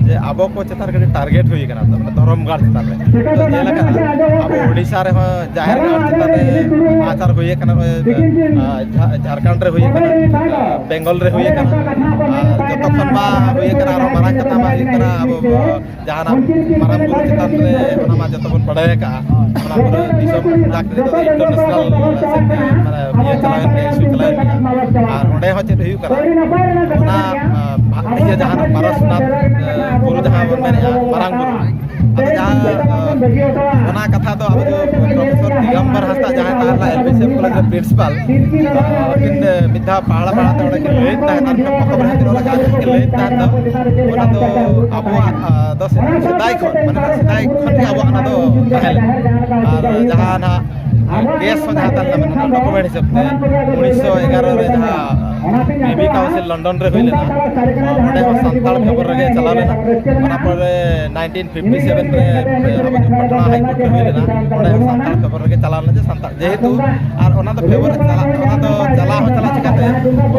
ᱡᱮ ᱟᱵᱚ ᱠᱚ ᱪᱮᱛᱟᱱ ᱨᱮ ᱠᱟᱹᱴᱤᱡ ᱴᱟᱨᱜᱮᱴ ᱦᱩᱭ ᱟᱠᱟᱱᱟ, ᱢᱟᱱᱮ ᱫᱷᱚᱨᱚᱢ ᱜᱟᱲ ᱪᱮᱛᱟᱱ ᱨᱮ᱾ ᱱᱤᱛᱚᱜ ᱧᱮᱞ ᱟᱠᱟᱱᱟ ᱟᱵᱚ ᱳᱰᱤᱥᱟ ᱨᱮᱦᱚᱸ ᱡᱟᱦᱮᱨ ᱜᱟᱲ ᱪᱮᱛᱟᱱ ᱨᱮ ᱱᱟᱦᱟᱪᱟᱨ ᱦᱩᱭ ᱟᱠᱟᱱᱟ, ᱱᱚᱜᱼᱚᱭ, ᱟᱨ ᱡᱷᱟ-, ᱡᱷᱟᱲᱠᱷᱚᱸᱰ ᱨᱮ ᱦᱩᱭ ᱟᱠᱟᱱᱟ, ᱵᱮᱝᱜᱚᱞ ᱨᱮ ᱦᱩᱭ ᱟᱠᱟᱱᱟ, ᱟᱨ ᱡᱚᱛᱚ ᱠᱷᱚᱱ ᱢᱟ ᱦᱩᱭ ᱟᱠᱟᱱᱟ, ᱟᱨᱦᱚᱸ ᱢᱟᱨᱟᱝ ᱠᱟᱛᱷᱟ ᱢᱟ ᱦᱩᱭᱩᱜ ᱠᱟᱱᱟ ᱟᱵᱚ ᱡᱟᱦᱟᱱᱟᱜ ᱢᱟᱨᱟᱝ ᱵᱩᱨᱩ ᱪᱮᱛᱟᱱ ᱨᱮ, ᱚᱱᱟ ᱢᱟ ᱡᱚᱛᱚ ᱵᱚᱱ ᱵᱟᱲᱟᱭ ᱟᱠᱟᱫᱼᱟ, ᱚᱱᱟ ᱯᱩᱨᱟᱹ ᱫᱤᱥᱚᱢ ᱡᱟᱠ ᱨᱮᱫᱚ ᱤᱱᱴᱟᱨᱱᱮᱥᱱᱟᱞ ᱥᱮᱫ ᱛᱮ, ᱢᱟᱱᱮ, ᱤᱭᱟᱹ ᱪᱟᱞᱟᱣᱮᱱ ᱜᱮᱭᱟ, ᱤᱥᱩ ᱪᱟᱞᱟᱣᱮᱱ ᱜᱮᱭᱟ᱾ ᱟᱨ ᱚᱸᱰᱮ ᱦᱚᱸ ᱪᱮᱫ ᱦᱩᱭᱩᱜ ᱠᱟᱱᱟ, ᱚᱱᱟ, ᱟ, ᱤᱭᱟᱹ ᱡᱟᱦᱟᱱᱟᱜ ᱯᱟᱨᱟᱥᱱᱟᱛᱷ, ᱟ, ᱵᱩᱨᱩ ᱡᱟᱦᱟᱸ ᱵᱚᱱ ᱢᱮᱱᱮᱫᱼᱟ, ᱢᱟᱨᱟᱝ ᱵᱩᱨᱩ, ᱟᱫᱚ ᱡᱟᱦᱟᱸ, ᱚᱱᱟ ᱠᱟᱛᱷᱟ ᱫᱚ ᱟᱵᱚ ᱫᱚ ᱯᱨᱚᱯᱷᱮᱥᱚᱨ ᱫᱤᱜᱚᱢᱵᱚᱨ ᱦᱟᱸᱥᱫᱟ, ᱡᱟᱦᱟᱸᱭ ᱛᱟᱦᱮᱸ ᱞᱮᱱᱟ L B C F college ᱨᱮ ᱯᱨᱤᱱᱥᱤᱯᱟᱞ, ᱩᱱᱠᱤᱱ ᱢᱤᱫ ᱫᱷᱟᱣ ᱯᱟᱲᱦᱟᱣ ᱯᱟᱲᱦᱟᱣ ᱛᱮ ᱚᱸᱰᱮ ᱠᱤᱱ ᱞᱟᱹᱭᱮᱫ ᱛᱟᱦᱮᱸᱫ, ᱟᱨ ᱢᱤᱫᱴᱟᱝ ᱯᱚᱛᱚᱵ ᱨᱮᱦᱚᱸ ᱠᱤᱱ ᱚᱞ ᱟᱠᱟᱫ ᱠᱤᱱ ᱞᱟᱹᱭᱮᱫ ᱛᱟᱦᱮᱸᱫ ᱫᱚ, ᱚᱱᱟ ᱫᱚ ᱟᱵᱚᱣᱟᱜ, ᱟ, ᱫᱚ ᱥᱮᱫᱟᱭ ᱠᱷᱚᱱ, ᱢᱟᱱᱮ ᱥᱮᱫᱟᱭ ᱠᱷᱚᱱ ᱜᱮ ᱟᱵᱚᱣᱟᱜ ᱚᱱᱟ ᱫᱚ ᱛᱟᱦᱮᱸ ᱞᱮᱱᱟ᱾ ᱟᱨ ᱡᱟᱦᱟᱸ ᱱᱟᱦᱟᱜ ᱠᱮᱥ ᱦᱚᱸ ᱡᱟᱦᱟᱸ ᱛᱟᱦᱮᱸ ᱞᱮᱱᱟ, ᱢᱟᱱᱮ ᱰᱚᱠᱩᱢᱮᱱᱴ ᱦᱤᱥᱟᱹᱵ ᱛᱮ ᱩᱱᱤᱥᱥᱚ ᱮᱜᱟᱨᱚ ᱨᱮ ᱡᱟᱦᱟᱸ ᱯᱨᱤᱵᱷᱤ ᱠᱟᱣᱩᱱᱥᱤᱞ ᱞᱚᱱᱰᱚᱱ ᱨᱮ ᱦᱩᱭ ᱞᱮᱱᱟ, ᱚᱸᱰᱮ ᱦᱚᱸ ᱥᱟᱱᱛᱟᱲ ᱯᱷᱮᱵᱚᱨ ᱨᱮᱜᱮ ᱪᱟᱞᱟᱣ ᱞᱮᱱᱟ᱾ ᱚᱱᱟ ᱯᱚᱨᱮ ᱱᱟᱭᱤᱱᱴᱤᱱ ᱯᱷᱤᱯᱴᱤ ᱥᱮᱵᱷᱮᱱ ᱨᱮ ᱟᱵᱚ ᱡᱚᱠᱷᱚᱱ ᱯᱟᱴᱱᱟ ᱦᱟᱭ ᱠᱳᱨᱴ ᱨᱮ ᱦᱩᱭ ᱞᱮᱱᱟ, ᱚᱸᱰᱮ ᱦᱚᱸ ᱥᱟᱱᱛᱟᱲ ᱯᱷᱮᱵᱚᱨ ᱨᱮᱜᱮ ᱪᱟᱞᱟᱣ ᱞᱮᱱᱟ, ᱡᱮ ᱥᱟᱱᱛᱟᱲ ᱡᱮᱦᱮᱛᱩ, ᱟᱨ ᱚᱱᱟ ᱫᱚ ᱯᱷᱮᱵᱚᱨ ᱪᱟᱞᱟᱜ, ᱚᱱᱟ ᱫᱚ ᱪᱟᱞᱟᱣ ᱦᱚᱸ ᱪᱟᱞᱟᱜ ᱪᱤᱠᱟᱹᱛᱮ,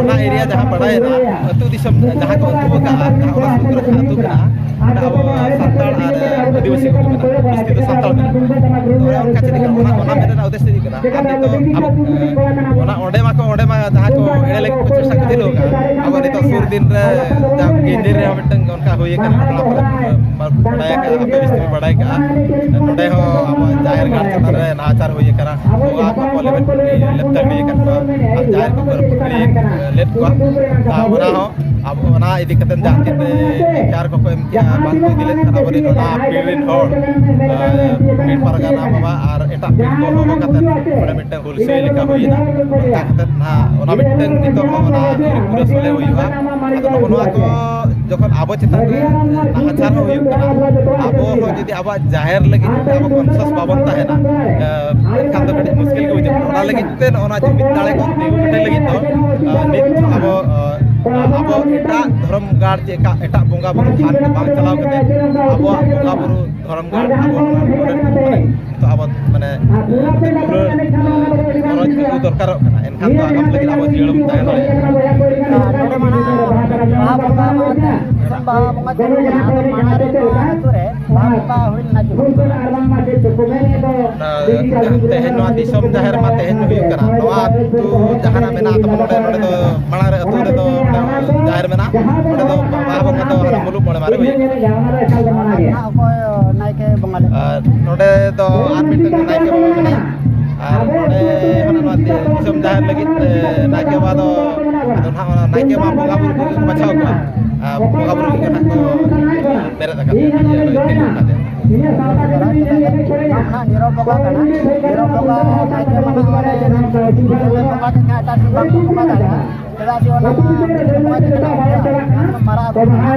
ᱚᱱᱟ ᱮᱨᱤᱭᱟ ᱡᱟᱦᱟᱸ ᱵᱟᱲᱟᱭᱮᱱᱟ, ᱟᱹᱛᱩ ᱫᱤᱥᱚᱢ ᱡᱟᱦᱟᱸ ᱠᱚ ᱟᱹᱛᱩ ᱟᱠᱟᱫᱼᱟ, ᱡᱟᱦᱟᱸ ᱚᱱᱟ ᱥᱩᱨ ᱠᱚᱨᱮ ᱡᱟᱦᱟᱸ ᱟᱹᱛᱩ ᱢᱮᱱᱟᱜᱼᱟ, ᱚᱸᱰᱮ ᱟᱵᱚ ᱥᱟᱱᱛᱟᱲ ᱟᱨ ᱟᱹᱫᱤᱵᱟᱹᱥᱤ ᱠᱚ ᱢᱮᱱᱟᱜ ᱠᱚᱣᱟ, ᱡᱟᱹᱥᱛᱤ ᱫᱚ ᱥᱟᱱᱛᱟᱲ ᱢᱮᱱᱟᱜ ᱠᱚᱣᱟ᱾ ᱛᱚᱵᱮ ᱚᱱᱠᱟ ᱪᱮᱫ ᱞᱮᱠᱟ, ᱚᱱᱟ, ᱚᱱᱟ ᱢᱮᱱ ᱨᱮᱱᱟᱜ ᱩᱫᱽᱫᱮᱥᱥᱚ ᱪᱮᱫ ᱠᱟᱱᱟ? ᱟᱨ ᱱᱤᱛᱚᱜ ᱟᱵᱚ, ᱮ, ᱚᱱᱟ ᱚᱸᱰᱮ ᱢᱟᱠᱚ, ᱚᱸᱰᱮ ᱢᱟ ᱡᱟᱦᱟᱸ ᱠᱚ ᱮᱲᱮ ᱞᱟᱹᱜᱤᱫ ᱠᱚ ᱪᱮᱥᱴᱟ ᱠᱚ ᱪᱟᱹᱞᱩ ᱟᱠᱟᱫᱼᱟ, ᱟᱵᱚ ᱱᱤᱛᱚᱜ ᱥᱩᱨ ᱫᱤᱱ ᱨᱮ ᱡᱟᱦᱟᱸ ᱠᱮᱱᱫᱤᱨ ᱨᱮᱦᱚᱸ ᱢᱤᱫᱴᱟᱝ ᱚᱱᱠᱟ ᱦᱩᱭ ᱟᱠᱟᱱᱟ, ᱦᱟᱯᱲᱟᱢ ᱠᱚ ᱵᱟᱲᱟᱭ ᱟᱠᱟᱫᱼᱟ, ᱟᱯᱮ ᱵᱤᱥᱛᱤ ᱯᱮ ᱵᱟᱲᱟᱭ ᱟᱠᱟᱫᱼᱟ᱾ ᱱᱚᱸᱰᱮ ᱦᱚᱸ ᱟᱵᱚ ᱡᱟᱦᱮᱨ ᱜᱟᱲ ᱪᱮᱛᱟᱱ ᱨᱮ ᱱᱟᱦᱟᱪᱟᱨ ᱦᱩᱭ ᱟᱠᱟᱱᱟ, ᱵᱚᱸᱜᱟ ᱠᱚᱠᱚ ᱞᱮᱵᱮᱫ ᱞᱮᱯᱛᱟ ᱜᱤᱰᱤ ᱟᱠᱟᱫ ᱠᱚᱣᱟ, ᱟᱨ ᱡᱟᱦᱮᱨ ᱠᱚᱠᱚ ᱨᱟᱹᱯᱩᱫ ᱜᱤᱰᱤ ᱞᱮᱫ ᱠᱚᱣᱟ᱾ ᱟᱨ ᱚᱱᱟ ᱦᱚᱸ ᱟᱵᱚ ᱚᱱᱟ ᱤᱫᱤ ᱠᱟᱛᱮ ᱡᱟᱦᱟᱸ ᱛᱤᱱ ᱮᱯᱷ ᱟᱭ ᱟᱨ ᱠᱚᱠᱚ ᱮᱢ ᱠᱮᱜᱼᱟ, ᱵᱟᱝ ᱠᱚ ᱤᱫᱤ ᱞᱮᱫ ᱠᱷᱟᱱ ᱟᱵᱚᱨᱮᱱ ᱚᱱᱟ ᱯᱤᱲ ᱨᱮᱱ ᱦᱚᱲ, ᱟᱨ ᱯᱤᱲ ᱯᱟᱨᱜᱟᱱᱟ ᱵᱟᱵᱟ ᱟᱨ ᱮᱴᱟᱜ ᱯᱤᱲ ᱠᱚ ᱦᱚᱦᱚ ᱠᱟᱛᱮ ᱚᱸᱰᱮ ᱢᱤᱫᱴᱟᱝ ᱦᱩᱞᱥᱟᱹᱭ ᱞᱮᱠᱟ ᱦᱩᱭᱮᱱᱟ᱾ ᱚᱱᱠᱟ ᱠᱟᱛᱮ ᱱᱟᱦᱟᱜ ᱚᱱᱟ ᱢᱤᱫᱴᱟᱝ ᱱᱤᱛᱚᱜ ᱦᱚᱸ ᱚᱱᱟ ᱟᱹᱣᱨᱤ ᱯᱩᱨᱟᱹ ᱥᱚᱞᱦᱮ ᱦᱩᱭᱩᱜᱼᱟ᱾ ᱟᱫᱚ ᱱᱚᱜᱼᱚ ᱱᱚᱣᱟ ᱠᱚ ᱡᱚᱠᱷᱚᱱ ᱟᱵᱚ ᱪᱮᱛᱟᱱ ᱨᱮ ᱱᱟᱦᱟᱪᱟᱨ ᱦᱚᱸ ᱦᱩᱭᱩᱜ ᱠᱟᱱᱟ, ᱟᱵᱚ ᱦᱚᱸ ᱡᱩᱫᱤ ᱟᱵᱚᱣᱟᱜ ᱡᱟᱦᱮᱨ ᱞᱟᱹᱜᱤᱫ ᱛᱮ ᱟᱵᱚ ᱠᱚᱱᱥᱟᱥ ᱵᱟᱵᱚᱱ ᱛᱟᱦᱮᱱᱟ, ᱮ, ᱮᱱᱠᱷᱟᱱ ᱫᱚ ᱠᱟᱹᱴᱤᱡ ᱢᱩᱥᱠᱤᱞ ᱜᱮ ᱵᱩᱡᱷᱟᱹᱜ ᱠᱟᱱᱟ᱾ ᱚᱱᱟ ᱞᱟᱹᱜᱤᱫ ᱛᱮ ᱱᱚᱜᱼᱚ ᱱᱚᱣᱟ ᱡᱩᱢᱤᱫ ᱫᱟᱲᱮ ᱠᱚ ᱛᱤᱸᱜᱩ ᱠᱮᱴᱮᱡ ᱞᱟᱹᱜᱤᱫ ᱫᱚ, ᱮ, ᱱᱤᱛ ᱟᱵᱚ, ᱮ, ᱟᱵᱚ ᱮᱴᱟᱜ ᱫᱷᱚᱨᱚᱢ ᱜᱟᱲ ᱪᱮ ᱮᱴᱟᱜ, ᱮᱴᱟᱜ ᱵᱚᱸᱜᱟ ᱵᱩᱨᱩ ᱛᱷᱟᱱ ᱠᱚ ᱵᱟᱝ ᱪᱟᱞᱟᱣ ᱠᱟᱛᱮ ᱟᱵᱚᱣᱟᱜ ᱵᱚᱸᱜᱟ ᱵᱩᱨᱩ ᱫᱷᱚᱨᱚᱢ ᱜᱟᱲ ᱟᱵᱚ ᱱᱚᱰᱮ, ᱢᱟᱱᱮ, ᱱᱤᱛᱚᱜ ᱟᱵᱚ, ᱢᱟᱱᱮ, ᱫᱩᱞᱟᱹᱲ, ᱜᱚᱨᱚᱡᱽ ᱟᱹᱜᱩ ᱫᱚᱨᱠᱟᱨᱚᱜ ᱠᱟᱱᱟ, ᱮᱱᱠᱷᱟᱱ ᱫᱚ ᱟᱜᱟᱢ ᱞᱟᱹᱜᱤᱫ ᱟᱵᱚ ᱡᱤᱭᱟᱹᱲ ᱵᱚᱱ ᱛᱟᱦᱮᱸ ᱫᱟᱲᱮᱭᱟᱜᱼᱟ᱾ ᱟᱨ ᱱᱚᱰᱮ ᱢᱟ ᱱᱟᱦᱟᱜ ᱵᱟᱦᱟ ᱵᱚᱸᱜᱟ ᱢᱟ ᱫᱤᱥᱚᱢ ᱵᱟᱦᱟ ᱵᱚᱸᱜᱟ ᱪᱟᱹᱞᱩᱜ ᱠᱟᱱᱟ, ᱟᱫᱚ ᱢᱟᱲᱟᱝ ᱨᱮ ᱱᱚᱣᱟ ᱟᱹᱛᱩ ᱨᱮ ᱵᱟᱦᱟ ᱵᱚᱸᱜᱟ ᱦᱩᱭ ᱞᱮᱱᱟ ᱪᱮ? ᱚᱱᱟ ᱛᱮᱦᱮᱧ ᱱᱚᱣᱟ ᱫᱤᱥᱚᱢ ᱡᱟᱦᱮᱨ ᱢᱟ ᱛᱮᱦᱮᱧ ᱦᱩᱭᱩᱜ ᱠᱟᱱᱟ, ᱱᱚᱣᱟ ᱟᱹᱛᱩ ᱡᱟᱦᱟᱸ ᱨᱮ ᱢᱮᱱᱟᱜ ᱛᱟᱵᱚᱱ, ᱱᱚᱰᱮ, ᱱᱚᱰᱮ ᱫᱚ ᱢᱟᱲᱟᱝ ᱨᱮ ᱟᱹᱛᱩ ᱨᱮᱫᱚ ᱚᱸᱰᱮ ᱡᱟᱦᱮᱨ ᱢᱮᱱᱟᱜᱼᱟ, ᱚᱸᱰᱮ ᱫᱚ ᱵᱟᱦᱟ ᱵᱚᱸᱜᱟ ᱫᱚ ᱦᱟᱱᱟ ᱢᱩᱞᱩᱠ ᱢᱚᱬᱮ ᱢᱟᱦᱟ ᱨᱮ ᱦᱩᱭᱩᱜᱼᱟ᱾ ᱚᱱᱟ ᱫᱚ ᱱᱟᱦᱟᱜ ᱚᱠᱚᱭ ᱱᱟᱭᱠᱮ ᱵᱚᱸᱜᱟ ᱞᱮᱫ? ᱟᱨ ᱱᱚᱰᱮ ᱫᱚ ᱟᱨ ᱢᱤᱫᱴᱟᱝ ᱱᱟᱭᱠᱮ ᱵᱟᱵᱟ ᱢᱮᱱᱟᱭᱟ, ᱟᱨ ᱱᱚᱰᱮ ᱦᱟᱱᱟ ᱱᱚᱣᱟ ᱫᱤᱥᱚᱢ ᱡᱟᱦᱮᱨ ᱞᱟᱹᱜᱤᱫ, ᱮ, ᱱᱟᱭᱠᱮ ᱵᱟᱵᱟ ᱫᱚ, ᱟᱫᱚ ᱱᱟᱦᱟᱜ ᱚᱱᱟ ᱱᱟᱭᱠᱮ ᱵᱟᱵᱟ ᱵᱚᱸᱜᱟ ᱵᱩᱨᱩ ᱠᱚᱜᱮ ᱠᱚ ᱵᱟᱪᱷᱟᱣ ᱠᱚᱣᱟ, ᱟᱨ ᱵᱚᱸᱜᱟ ᱵᱩᱨᱩ ᱠᱚᱜᱮ ᱱᱟᱦᱟᱜ ᱠᱚ ᱵᱮᱨᱮᱫ ᱟᱠᱟᱫ ᱠᱚᱣᱟ, ᱤᱭᱟᱹ, ᱛᱤᱸᱜᱩ ᱟᱠᱟᱫ ᱞᱮᱭᱟ᱾ ᱱᱤᱭᱟᱹ ᱥᱟᱶᱛᱟ ᱠᱟᱹᱢᱤ ᱱᱤᱭᱟᱹ ᱮᱱᱮᱡ ᱥᱮᱨᱮᱧ ᱟᱢ ᱱᱟᱦᱟᱜ ᱱᱤᱨᱚᱱ ᱵᱚᱸᱜᱟ ᱠᱟᱱᱟ᱾ ᱱᱤᱨᱚᱱ ᱵᱚᱸᱜᱟ ᱦᱚᱸ ᱱᱟᱭᱠᱮ ᱢᱟᱱᱟᱣ ᱨᱮ ᱡᱩᱫᱤ ᱵᱚᱸᱜᱟ ᱠᱮᱫ ᱠᱷᱟᱱ ᱮᱴᱟᱜ ᱴᱷᱮᱱ ᱵᱟᱝ ᱵᱚᱸᱜᱟ ᱫᱟᱲᱮᱭᱟᱜᱼᱟ᱾ ᱪᱮᱫᱟᱜ ᱡᱮ ᱚᱱᱟ ᱢᱟ ᱱᱟᱭᱠᱮ ᱵᱚᱸᱜᱟ ᱠᱟᱱᱟ, ᱢᱟᱨᱟᱜ ᱟᱹᱛᱩ ᱠᱟᱱᱟ᱾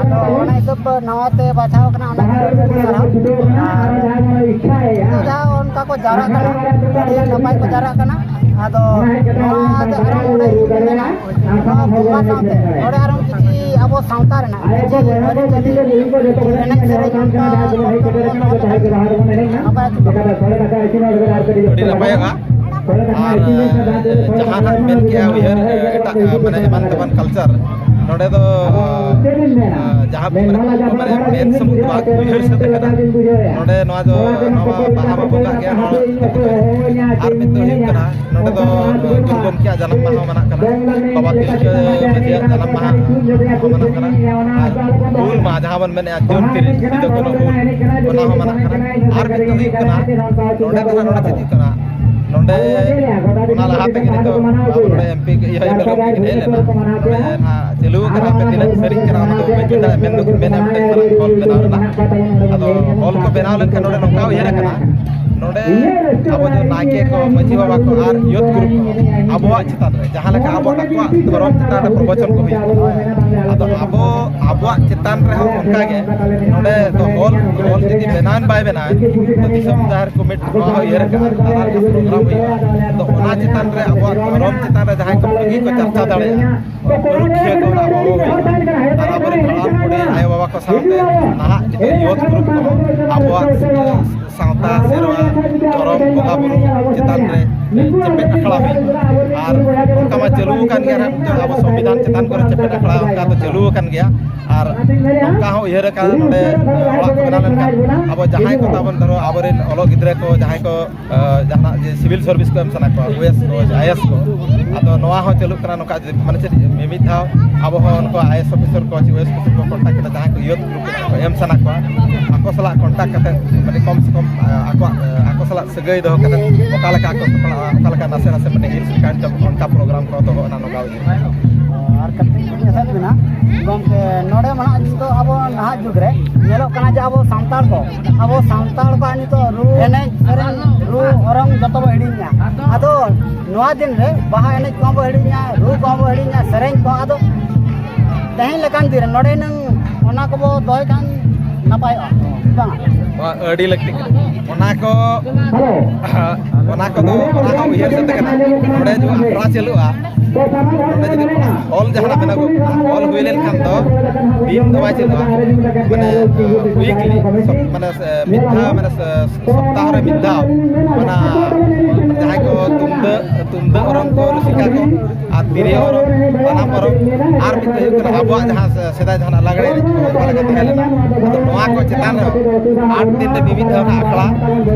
ᱟᱫᱚ ᱚᱱᱟ ᱦᱤᱥᱟᱹᱵ ᱱᱟᱣᱟ ᱛᱮ ᱵᱟᱪᱷᱟᱣ ᱠᱟᱱᱟ, ᱚᱱᱟ ᱠᱷᱟᱹᱛᱤᱨ ᱟᱹᱰᱤ ᱥᱟᱨᱦᱟᱣ᱾ ᱟᱨ ᱱᱤᱛᱚᱜ ᱡᱟᱦᱟᱸ ᱚᱱᱠᱟ ᱠᱚ ᱡᱟᱣᱨᱟᱜ ᱠᱟᱱᱟ, ᱟᱹᱰᱤ ᱱᱟᱯᱟᱭ ᱠᱚ ᱡᱟᱣᱨᱟᱜ ᱠᱟᱱᱟ᱾ ᱟᱫᱚ ᱱᱚᱣᱟ ᱫᱚ ᱟᱨᱚ ᱱᱚᱰᱮ ᱢᱮᱱᱟ, ᱱᱚᱣᱟ ᱵᱚᱸᱜᱟ ᱥᱟᱶᱛᱮ ᱱᱚᱰᱮ ᱟᱨᱚ ᱠᱤᱪᱷᱤ ᱟᱵᱚ ᱥᱟᱶᱛᱟ ᱨᱮᱱᱟᱜ ᱠᱤᱪᱷᱤ ᱟᱹᱨᱤᱪᱟᱹᱞᱤ, ᱮᱱᱮᱡ ᱥᱮᱨᱮᱧ ᱚᱱᱠᱟ ᱠᱚ ᱫᱚᱦᱚ ᱞᱮᱠᱷᱟᱱ ᱱᱟᱯᱟᱭ ᱟᱹᱰᱤ ᱱᱟᱯᱟᱭᱚᱜᱼᱟ᱾ ᱟᱨ ᱡᱟᱦᱟᱸ ᱱᱟᱜ ᱢᱮᱱ ᱠᱮᱜᱼᱟ ᱩᱭᱦᱟᱹᱨ, ᱮᱴᱟᱜ ᱢᱟᱱᱮ ᱮᱢᱟᱱ ᱛᱮᱢᱟᱱ ᱠᱟᱞᱪᱟᱨ ᱱᱚᱰᱮ ᱫᱚ ᱡᱟᱦᱟᱸ ᱢᱟᱱᱮ ᱢᱮᱱ ᱥᱩᱢᱩᱝ ᱫᱚ ᱵᱟᱝ, ᱩᱭᱦᱟᱹᱨ ᱥᱟᱹᱛ ᱠᱟᱱᱟ᱾ ᱱᱚᱰᱮ ᱱᱚᱣᱟ ᱫᱚ ᱱᱚᱣᱟ ᱵᱟᱦᱟ ᱵᱚ ᱵᱚᱸᱜᱟᱜ ᱜᱮᱭᱟ, ᱱᱚᱣᱟ ᱟᱨ ᱢᱤᱫ ᱫᱚ ᱦᱩᱭᱩᱜ ᱠᱟᱱᱟ, ᱱᱚᱰᱮ ᱫᱚ ᱜᱩᱨᱩ ᱜᱚᱢᱠᱮᱭᱟᱜ ᱡᱟᱱᱟᱢ ᱢᱟᱦᱟ ᱦᱚᱸ ᱢᱟᱱᱟᱜ ᱠᱟᱱᱟ, ᱵᱟᱵᱟ ᱛᱤᱞᱠᱟᱹ ᱢᱟᱹᱡᱷᱤᱭᱟᱜ ᱡᱟᱱᱟᱢ ᱢᱟᱦᱟ ᱦᱚᱸ ᱢᱟᱱᱟᱜ ᱠᱟᱱᱟ, ᱟᱨ ᱦᱩᱞ ᱢᱟᱦᱟ ᱡᱟᱦᱟᱸ ᱵᱚᱱ ᱢᱮᱱᱮᱫᱼᱟ ᱡᱩᱱ ᱛᱤᱨᱤᱥ ᱥᱤᱫᱩ ᱠᱟᱹᱱᱦᱩ ᱦᱩᱞ, ᱚᱱᱟ ᱦᱚᱸ ᱢᱟᱱᱟᱜ ᱠᱟᱱᱟ᱾ ᱟᱨ ᱢᱤᱫ ᱫᱚ ᱦᱩᱭᱩᱜ ᱠᱟᱱᱟ, ᱱᱚᱰᱮ ᱫᱚ ᱱᱟᱜ ᱱᱚᱰᱮ ᱪᱮᱫ ᱦᱩᱭᱩᱜ ᱠᱟᱱᱟ, ᱱᱚᱰᱮ ᱚᱱᱟ ᱞᱟᱦᱟ ᱛᱮᱜᱮ ᱱᱤᱛᱚᱜ ᱟᱵᱚ ᱱᱚᱰᱮ ᱮᱢ ᱯᱤ ᱤᱭᱟᱹ ᱮᱢ ᱮᱞ ᱮ ᱜᱚᱢᱠᱮ ᱠᱤᱱ ᱦᱮᱡ ᱞᱮᱱᱟ, ᱱᱚᱰᱮ ᱱᱟᱜ ᱪᱟᱹᱞᱩ ᱟᱠᱟᱱᱟ, ᱟᱯᱮ ᱛᱤᱱᱟᱹᱜ ᱥᱟᱹᱨᱤᱜ ᱠᱟᱱᱟ ᱚᱱᱟ ᱫᱚ ᱵᱟᱹᱧ ᱢᱮᱱ ᱫᱟᱲᱮᱭᱟᱜᱼᱟ, ᱢᱮᱱ ᱫᱚᱠᱚ ᱢᱮᱱᱟ ᱢᱤᱫᱴᱮᱱ ᱢᱟᱨᱟᱝ ᱦᱚᱞ ᱵᱮᱱᱟᱣ ᱨᱮᱱᱟᱜ᱾ ᱟᱫᱚ ᱦᱚᱞ ᱠᱚ ᱵᱮᱱᱟᱣ ᱞᱮᱱᱠᱷᱟᱱ ᱱᱚᱰᱮ ᱱᱚᱝᱠᱟ ᱩᱭᱦᱟᱹᱨ ᱟᱠᱟᱱᱟ, ᱱᱚᱰᱮ ᱟᱵᱚ ᱡᱮ ᱱᱟᱭᱠᱮ ᱠᱚ, ᱢᱟᱹᱡᱷᱤ ᱵᱟᱵᱟ ᱠᱚ ᱟᱨ ᱭᱩᱛᱷ ᱜᱨᱩᱯ ᱠᱚ ᱟᱵᱚᱣᱟᱜ ᱪᱮᱛᱟᱱ ᱨᱮ ᱡᱟᱦᱟᱸ ᱞᱮᱠᱟ ᱟᱵᱚ ᱟᱠᱚᱣᱟᱜ ᱫᱷᱚᱨᱚᱢ ᱪᱮᱛᱟᱱ ᱨᱮ ᱯᱨᱚᱵᱚᱪᱚᱱ ᱠᱚ ᱦᱩᱭᱩᱜ ᱠᱟᱱᱟ, ᱟᱫᱚ ᱟᱵᱚ ᱟᱵᱚᱣᱟᱜ ᱪᱮᱛᱟᱱ ᱨᱮᱦᱚᱸ ᱚᱱᱠᱟ ᱜᱮ ᱱᱚᱰᱮ ᱫᱚ ᱦᱚᱞ, ᱦᱚᱞ ᱡᱩᱫᱤ ᱵᱮᱱᱟᱣᱮᱱ ᱵᱟᱭ ᱵᱮᱱᱟᱣᱮᱱ, ᱛᱚ ᱫᱤᱥᱚᱢ ᱡᱟᱦᱮᱨ ᱠᱚᱢᱤᱴᱤ ᱱᱚᱣᱟ ᱦᱚᱸ ᱩᱭᱦᱟᱹᱨ ᱟᱠᱟᱫᱼᱟ, ᱱᱟᱱᱟ ᱨᱚᱠᱚᱢ ᱯᱨᱳᱜᱨᱟᱢ ᱦᱩᱭᱩᱜᱼᱟ᱾ ᱟᱫᱚ ᱚᱱᱟ ᱪᱮᱛᱟᱱ ᱨᱮ ᱟᱵᱚᱣᱟᱜ ᱫᱷᱚᱨᱚᱢ ᱪᱮᱛᱟᱱ ᱨᱮ ᱡᱟᱦᱟᱸᱭ ᱠᱚ ᱵᱷᱟᱹᱜᱤ ᱠᱚ ᱪᱟᱨᱪᱟ ᱫᱟᱲᱮᱭᱟᱜᱼᱟ, ᱨᱩᱠᱷᱤᱭᱟᱹ ᱠᱚ ᱚᱱᱟ ᱦᱚᱦᱚ ᱦᱩᱭᱩᱜᱼᱟ᱾ ᱟᱨ ᱟᱵᱚᱨᱮᱱ ᱦᱟᱲᱟᱢ ᱵᱩᱰᱷᱤ ᱟᱭᱳᱼᱵᱟᱵᱟ ᱠᱚ ᱥᱟᱶᱛᱮ ᱱᱟᱦᱟᱜ ᱡᱩᱫᱤ ᱭᱩᱛᱷ ᱜᱨᱩᱯ ᱠᱚᱦᱚᱸ ᱟᱵᱚᱣᱟᱜ ᱥᱟᱶᱛᱟ, ᱥᱮᱨᱣᱟ, ᱫᱷᱚᱨᱚᱢ, ᱵᱚᱸᱜᱟ ᱵᱩᱨᱩ ᱪᱮᱛᱟᱱ ᱨᱮ ᱪᱮᱯᱮᱫ ᱟᱠᱷᱲᱟ ᱦᱩᱭᱩᱜᱼᱟ᱾ ᱟᱨ ᱚᱱᱠᱟ ᱢᱟ ᱪᱟᱹᱞᱩ ᱟᱠᱟᱱ ᱜᱮᱭᱟ ᱱᱟᱦᱟᱜ, ᱱᱤᱛᱚᱜ ᱟᱵᱚ ᱥᱚᱝᱵᱤᱫᱷᱟᱱ ᱪᱮᱛᱟᱱ ᱠᱚᱨᱮ ᱪᱮᱯᱮᱫ ᱟᱠᱷᱲᱟ ᱚᱱᱠᱟ ᱫᱚ ᱪᱟᱹᱞᱩ ᱟᱠᱟᱱ ᱜᱮᱭᱟ᱾ ᱟᱨ ᱱᱚᱝᱠᱟ ᱦᱚᱸ ᱩᱭᱦᱟᱹᱨ ᱟᱠᱟᱱᱟ, ᱱᱚᱰᱮ ᱚᱲᱟᱜ ᱠᱚ ᱵᱮᱱᱟᱣ ᱞᱮᱱᱠᱷᱟᱱ ᱟᱵᱚ ᱡᱟᱦᱟᱸᱭ ᱠᱚ ᱛᱟᱵᱚᱱ, ᱫᱷᱚᱨᱚ ᱟᱵᱚᱨᱮᱱ ᱚᱞᱚᱜ ᱜᱤᱫᱽᱨᱟᱹ ᱠᱚ ᱡᱟᱦᱟᱸᱭ ᱠᱚ ᱡᱟᱦᱟᱱᱟᱜ ᱡᱮ ᱥᱤᱵᱤᱞ ᱥᱟᱨᱵᱷᱤᱥ ᱠᱚ ᱮᱢ ᱥᱟᱱᱟ ᱠᱚᱣᱟ, ᱳᱭᱮᱥ ᱠᱚ, ᱟᱭᱮᱥ ᱠᱚ, ᱟᱫᱚ ᱱᱚᱣᱟ ᱦᱚᱸ ᱪᱟᱹᱞᱩᱜ ᱠᱟᱱᱟ᱾ ᱱᱚᱝᱠᱟ ᱢᱟᱱᱮ ᱪᱮᱫ, ᱢᱤᱢᱤᱫ ᱫᱷᱟᱣ ᱟᱵᱚ ᱦᱚᱸ ᱱᱩᱠᱩ ᱟᱭᱮᱥ ᱚᱯᱷᱤᱥᱟᱨ ᱠᱚ ᱪᱮ ᱳᱭᱮᱥ ᱚᱯᱷᱤᱥᱟᱨ ᱠᱚ ᱠᱚᱱᱴᱟᱠᱴ ᱠᱟᱛᱮ ᱡᱟᱦᱟᱸᱭ ᱠᱚ ᱭᱩᱛᱷ ᱜᱨᱩᱯ ᱠᱚ ᱮᱢ ᱥᱟᱱᱟ ᱠᱚᱣᱟ, ᱟᱠᱚ ᱥᱟᱞᱟᱜ ᱠᱚᱱᱴᱟᱠᱴ ᱠᱟᱛᱮ ᱢᱟᱱᱮ ᱠᱚᱢ ᱥᱮ ᱠᱚᱢ ᱟᱠᱚᱣᱟᱜ, ᱟᱠᱚ ᱥᱟᱞᱟᱜ ᱥᱟᱹᱜᱟᱹᱭ ᱫᱚᱦᱚ ᱠᱟᱛᱮ ᱚᱠᱟ ᱞᱮᱠᱟ ᱠᱚ ᱥᱟᱯᱲᱟᱜᱼᱟ, ᱚᱠᱟ ᱞᱮᱠᱟ ᱱᱟᱥᱮ ᱱᱟᱥᱮ ᱢᱟᱱᱮ ᱦᱤᱞᱥ ᱠᱟᱱ ᱚᱱᱠᱟ ᱯᱨᱳᱜᱨᱟᱢ ᱠᱚ ᱫᱚᱦᱚ ᱚᱱᱟ ᱱᱚᱝᱠᱟ ᱦᱩᱭᱩᱜᱼᱟ᱾ ᱟᱨ ᱠᱟᱹᱴᱤᱡ ᱞᱤᱧ ᱢᱮᱛᱟᱫ ᱵᱮᱱᱟ ᱜᱚᱢᱠᱮ, ᱱᱚᱰᱮ ᱢᱟ ᱱᱟᱦᱟᱜ ᱱᱤᱛᱚᱜ ᱟᱵᱚ ᱱᱟᱦᱟᱜ ᱡᱩᱜᱽ ᱨᱮ ᱧᱮᱞᱚᱜ ᱠᱟᱱᱟ ᱡᱮ ᱟᱵᱚ ᱥᱟᱱᱛᱟᱲ ᱠᱚ, ᱟᱵᱚ ᱥᱟᱱᱛᱟᱲ ᱠᱚᱣᱟᱜ ᱱᱤᱛᱚᱜ ᱨᱩ ᱮᱱᱮᱡ ᱥᱮᱨᱮᱧ, ᱨᱩ ᱚᱨᱚᱝ ᱡᱚᱛᱚ ᱵᱚ ᱦᱤᱲᱤᱧᱟ᱾ ᱟᱫᱚ ᱱᱚᱣᱟ ᱫᱤᱱ ᱨᱮ ᱵᱟᱦᱟ ᱮᱱᱮᱡ ᱠᱚᱦᱚᱸ ᱵᱚ ᱦᱤᱲᱤᱧᱟ, ᱨᱩ ᱠᱚᱦᱚᱸ ᱵᱚ ᱦᱤᱲᱤᱧᱟ, ᱥᱮᱨᱮᱧ ᱠᱚ᱾ ᱟᱫᱚ ᱛᱮᱦᱮᱧ ᱞᱮᱠᱟᱱ ᱫᱤᱱ ᱨᱮ ᱱᱚᱰᱮ ᱱᱟᱝ ᱚᱱᱟ ᱠᱚᱵᱚ ᱫᱚᱦᱚᱭ ᱠᱷᱟᱱ ᱱᱟᱯᱟᱭᱚᱜᱼᱟ, ᱵᱟᱝ? ᱱᱚᱣᱟ ᱟᱹᱰᱤ ᱞᱟᱹᱠᱛᱤ ᱠᱟᱱᱟ᱾ ᱚᱱᱟ ᱠᱚ, ᱚᱱᱟ ᱠᱚᱫᱚ, ᱚᱱᱟ ᱠᱚ ᱩᱭᱦᱟᱹᱨ ᱠᱟᱛᱮ ᱠᱟᱱᱟ᱾ ᱱᱚᱰᱮ ᱡᱩᱫᱤ ᱟᱠᱷᱲᱟ ᱪᱟᱹᱞᱩᱜᱼᱟ, ᱱᱚᱰᱮ ᱡᱩᱫᱤ ᱦᱚᱞ ᱡᱟᱦᱟᱱᱟᱜ ᱵᱮᱱᱟᱣ ᱠᱚᱜ ᱠᱟᱱᱟ, ᱦᱚᱞ ᱦᱩᱭ ᱞᱮᱱᱠᱷᱟᱱ ᱫᱚ ᱫᱤᱱ ᱫᱚ ᱵᱟᱭ ᱪᱟᱹᱞᱩᱜᱼᱟ, ᱢᱟᱱᱮ, ᱩᱭᱤᱠᱞᱤ, ᱢᱟᱱᱮ, ᱢᱤᱫ ᱫᱷᱟᱣ, ᱢᱟᱱᱮ, ᱥᱚᱯᱛᱟᱦᱚ ᱨᱮ ᱢᱤᱫ ᱫᱷᱟᱣ ᱚᱱᱟ ᱡᱟᱦᱟᱸᱭ ᱠᱚ ᱛᱩᱢᱫᱟᱹᱜ, ᱛᱩᱢᱫᱟᱹᱜ ᱚᱨᱚᱝ ᱠᱚ ᱨᱩᱥᱤᱠᱟ ᱠᱚ ᱟᱨ ᱛᱤᱨᱭᱳ ᱚᱨᱚᱝ, ᱵᱟᱱᱟᱢ ᱚᱨᱚᱝ, ᱟᱨ ᱢᱤᱫᱴᱮᱱ ᱦᱩᱭᱩᱜ ᱠᱟᱱᱟ ᱟᱵᱚᱣᱟᱜ ᱡᱟᱦᱟᱸ ᱥᱮ-, ᱥᱮᱫᱟᱭ ᱡᱟᱦᱟᱱᱟᱜ ᱞᱟᱜᱽᱲᱮ ᱮᱱᱮᱡ ᱠᱚ ᱚᱠᱟ ᱞᱮᱠᱟ ᱛᱟᱦᱮᱸ ᱞᱮᱱᱟ, ᱟᱫᱚ ᱱᱚᱣᱟ ᱠᱚ ᱪᱮᱛᱟᱱ ᱨᱮᱦᱚᱸ ᱟᱴ ᱫᱤᱱ ᱨᱮ ᱢᱤᱢᱤᱫ ᱫᱷᱟᱣ ᱨᱮᱱᱟᱜ ᱟᱠᱷᱲᱟ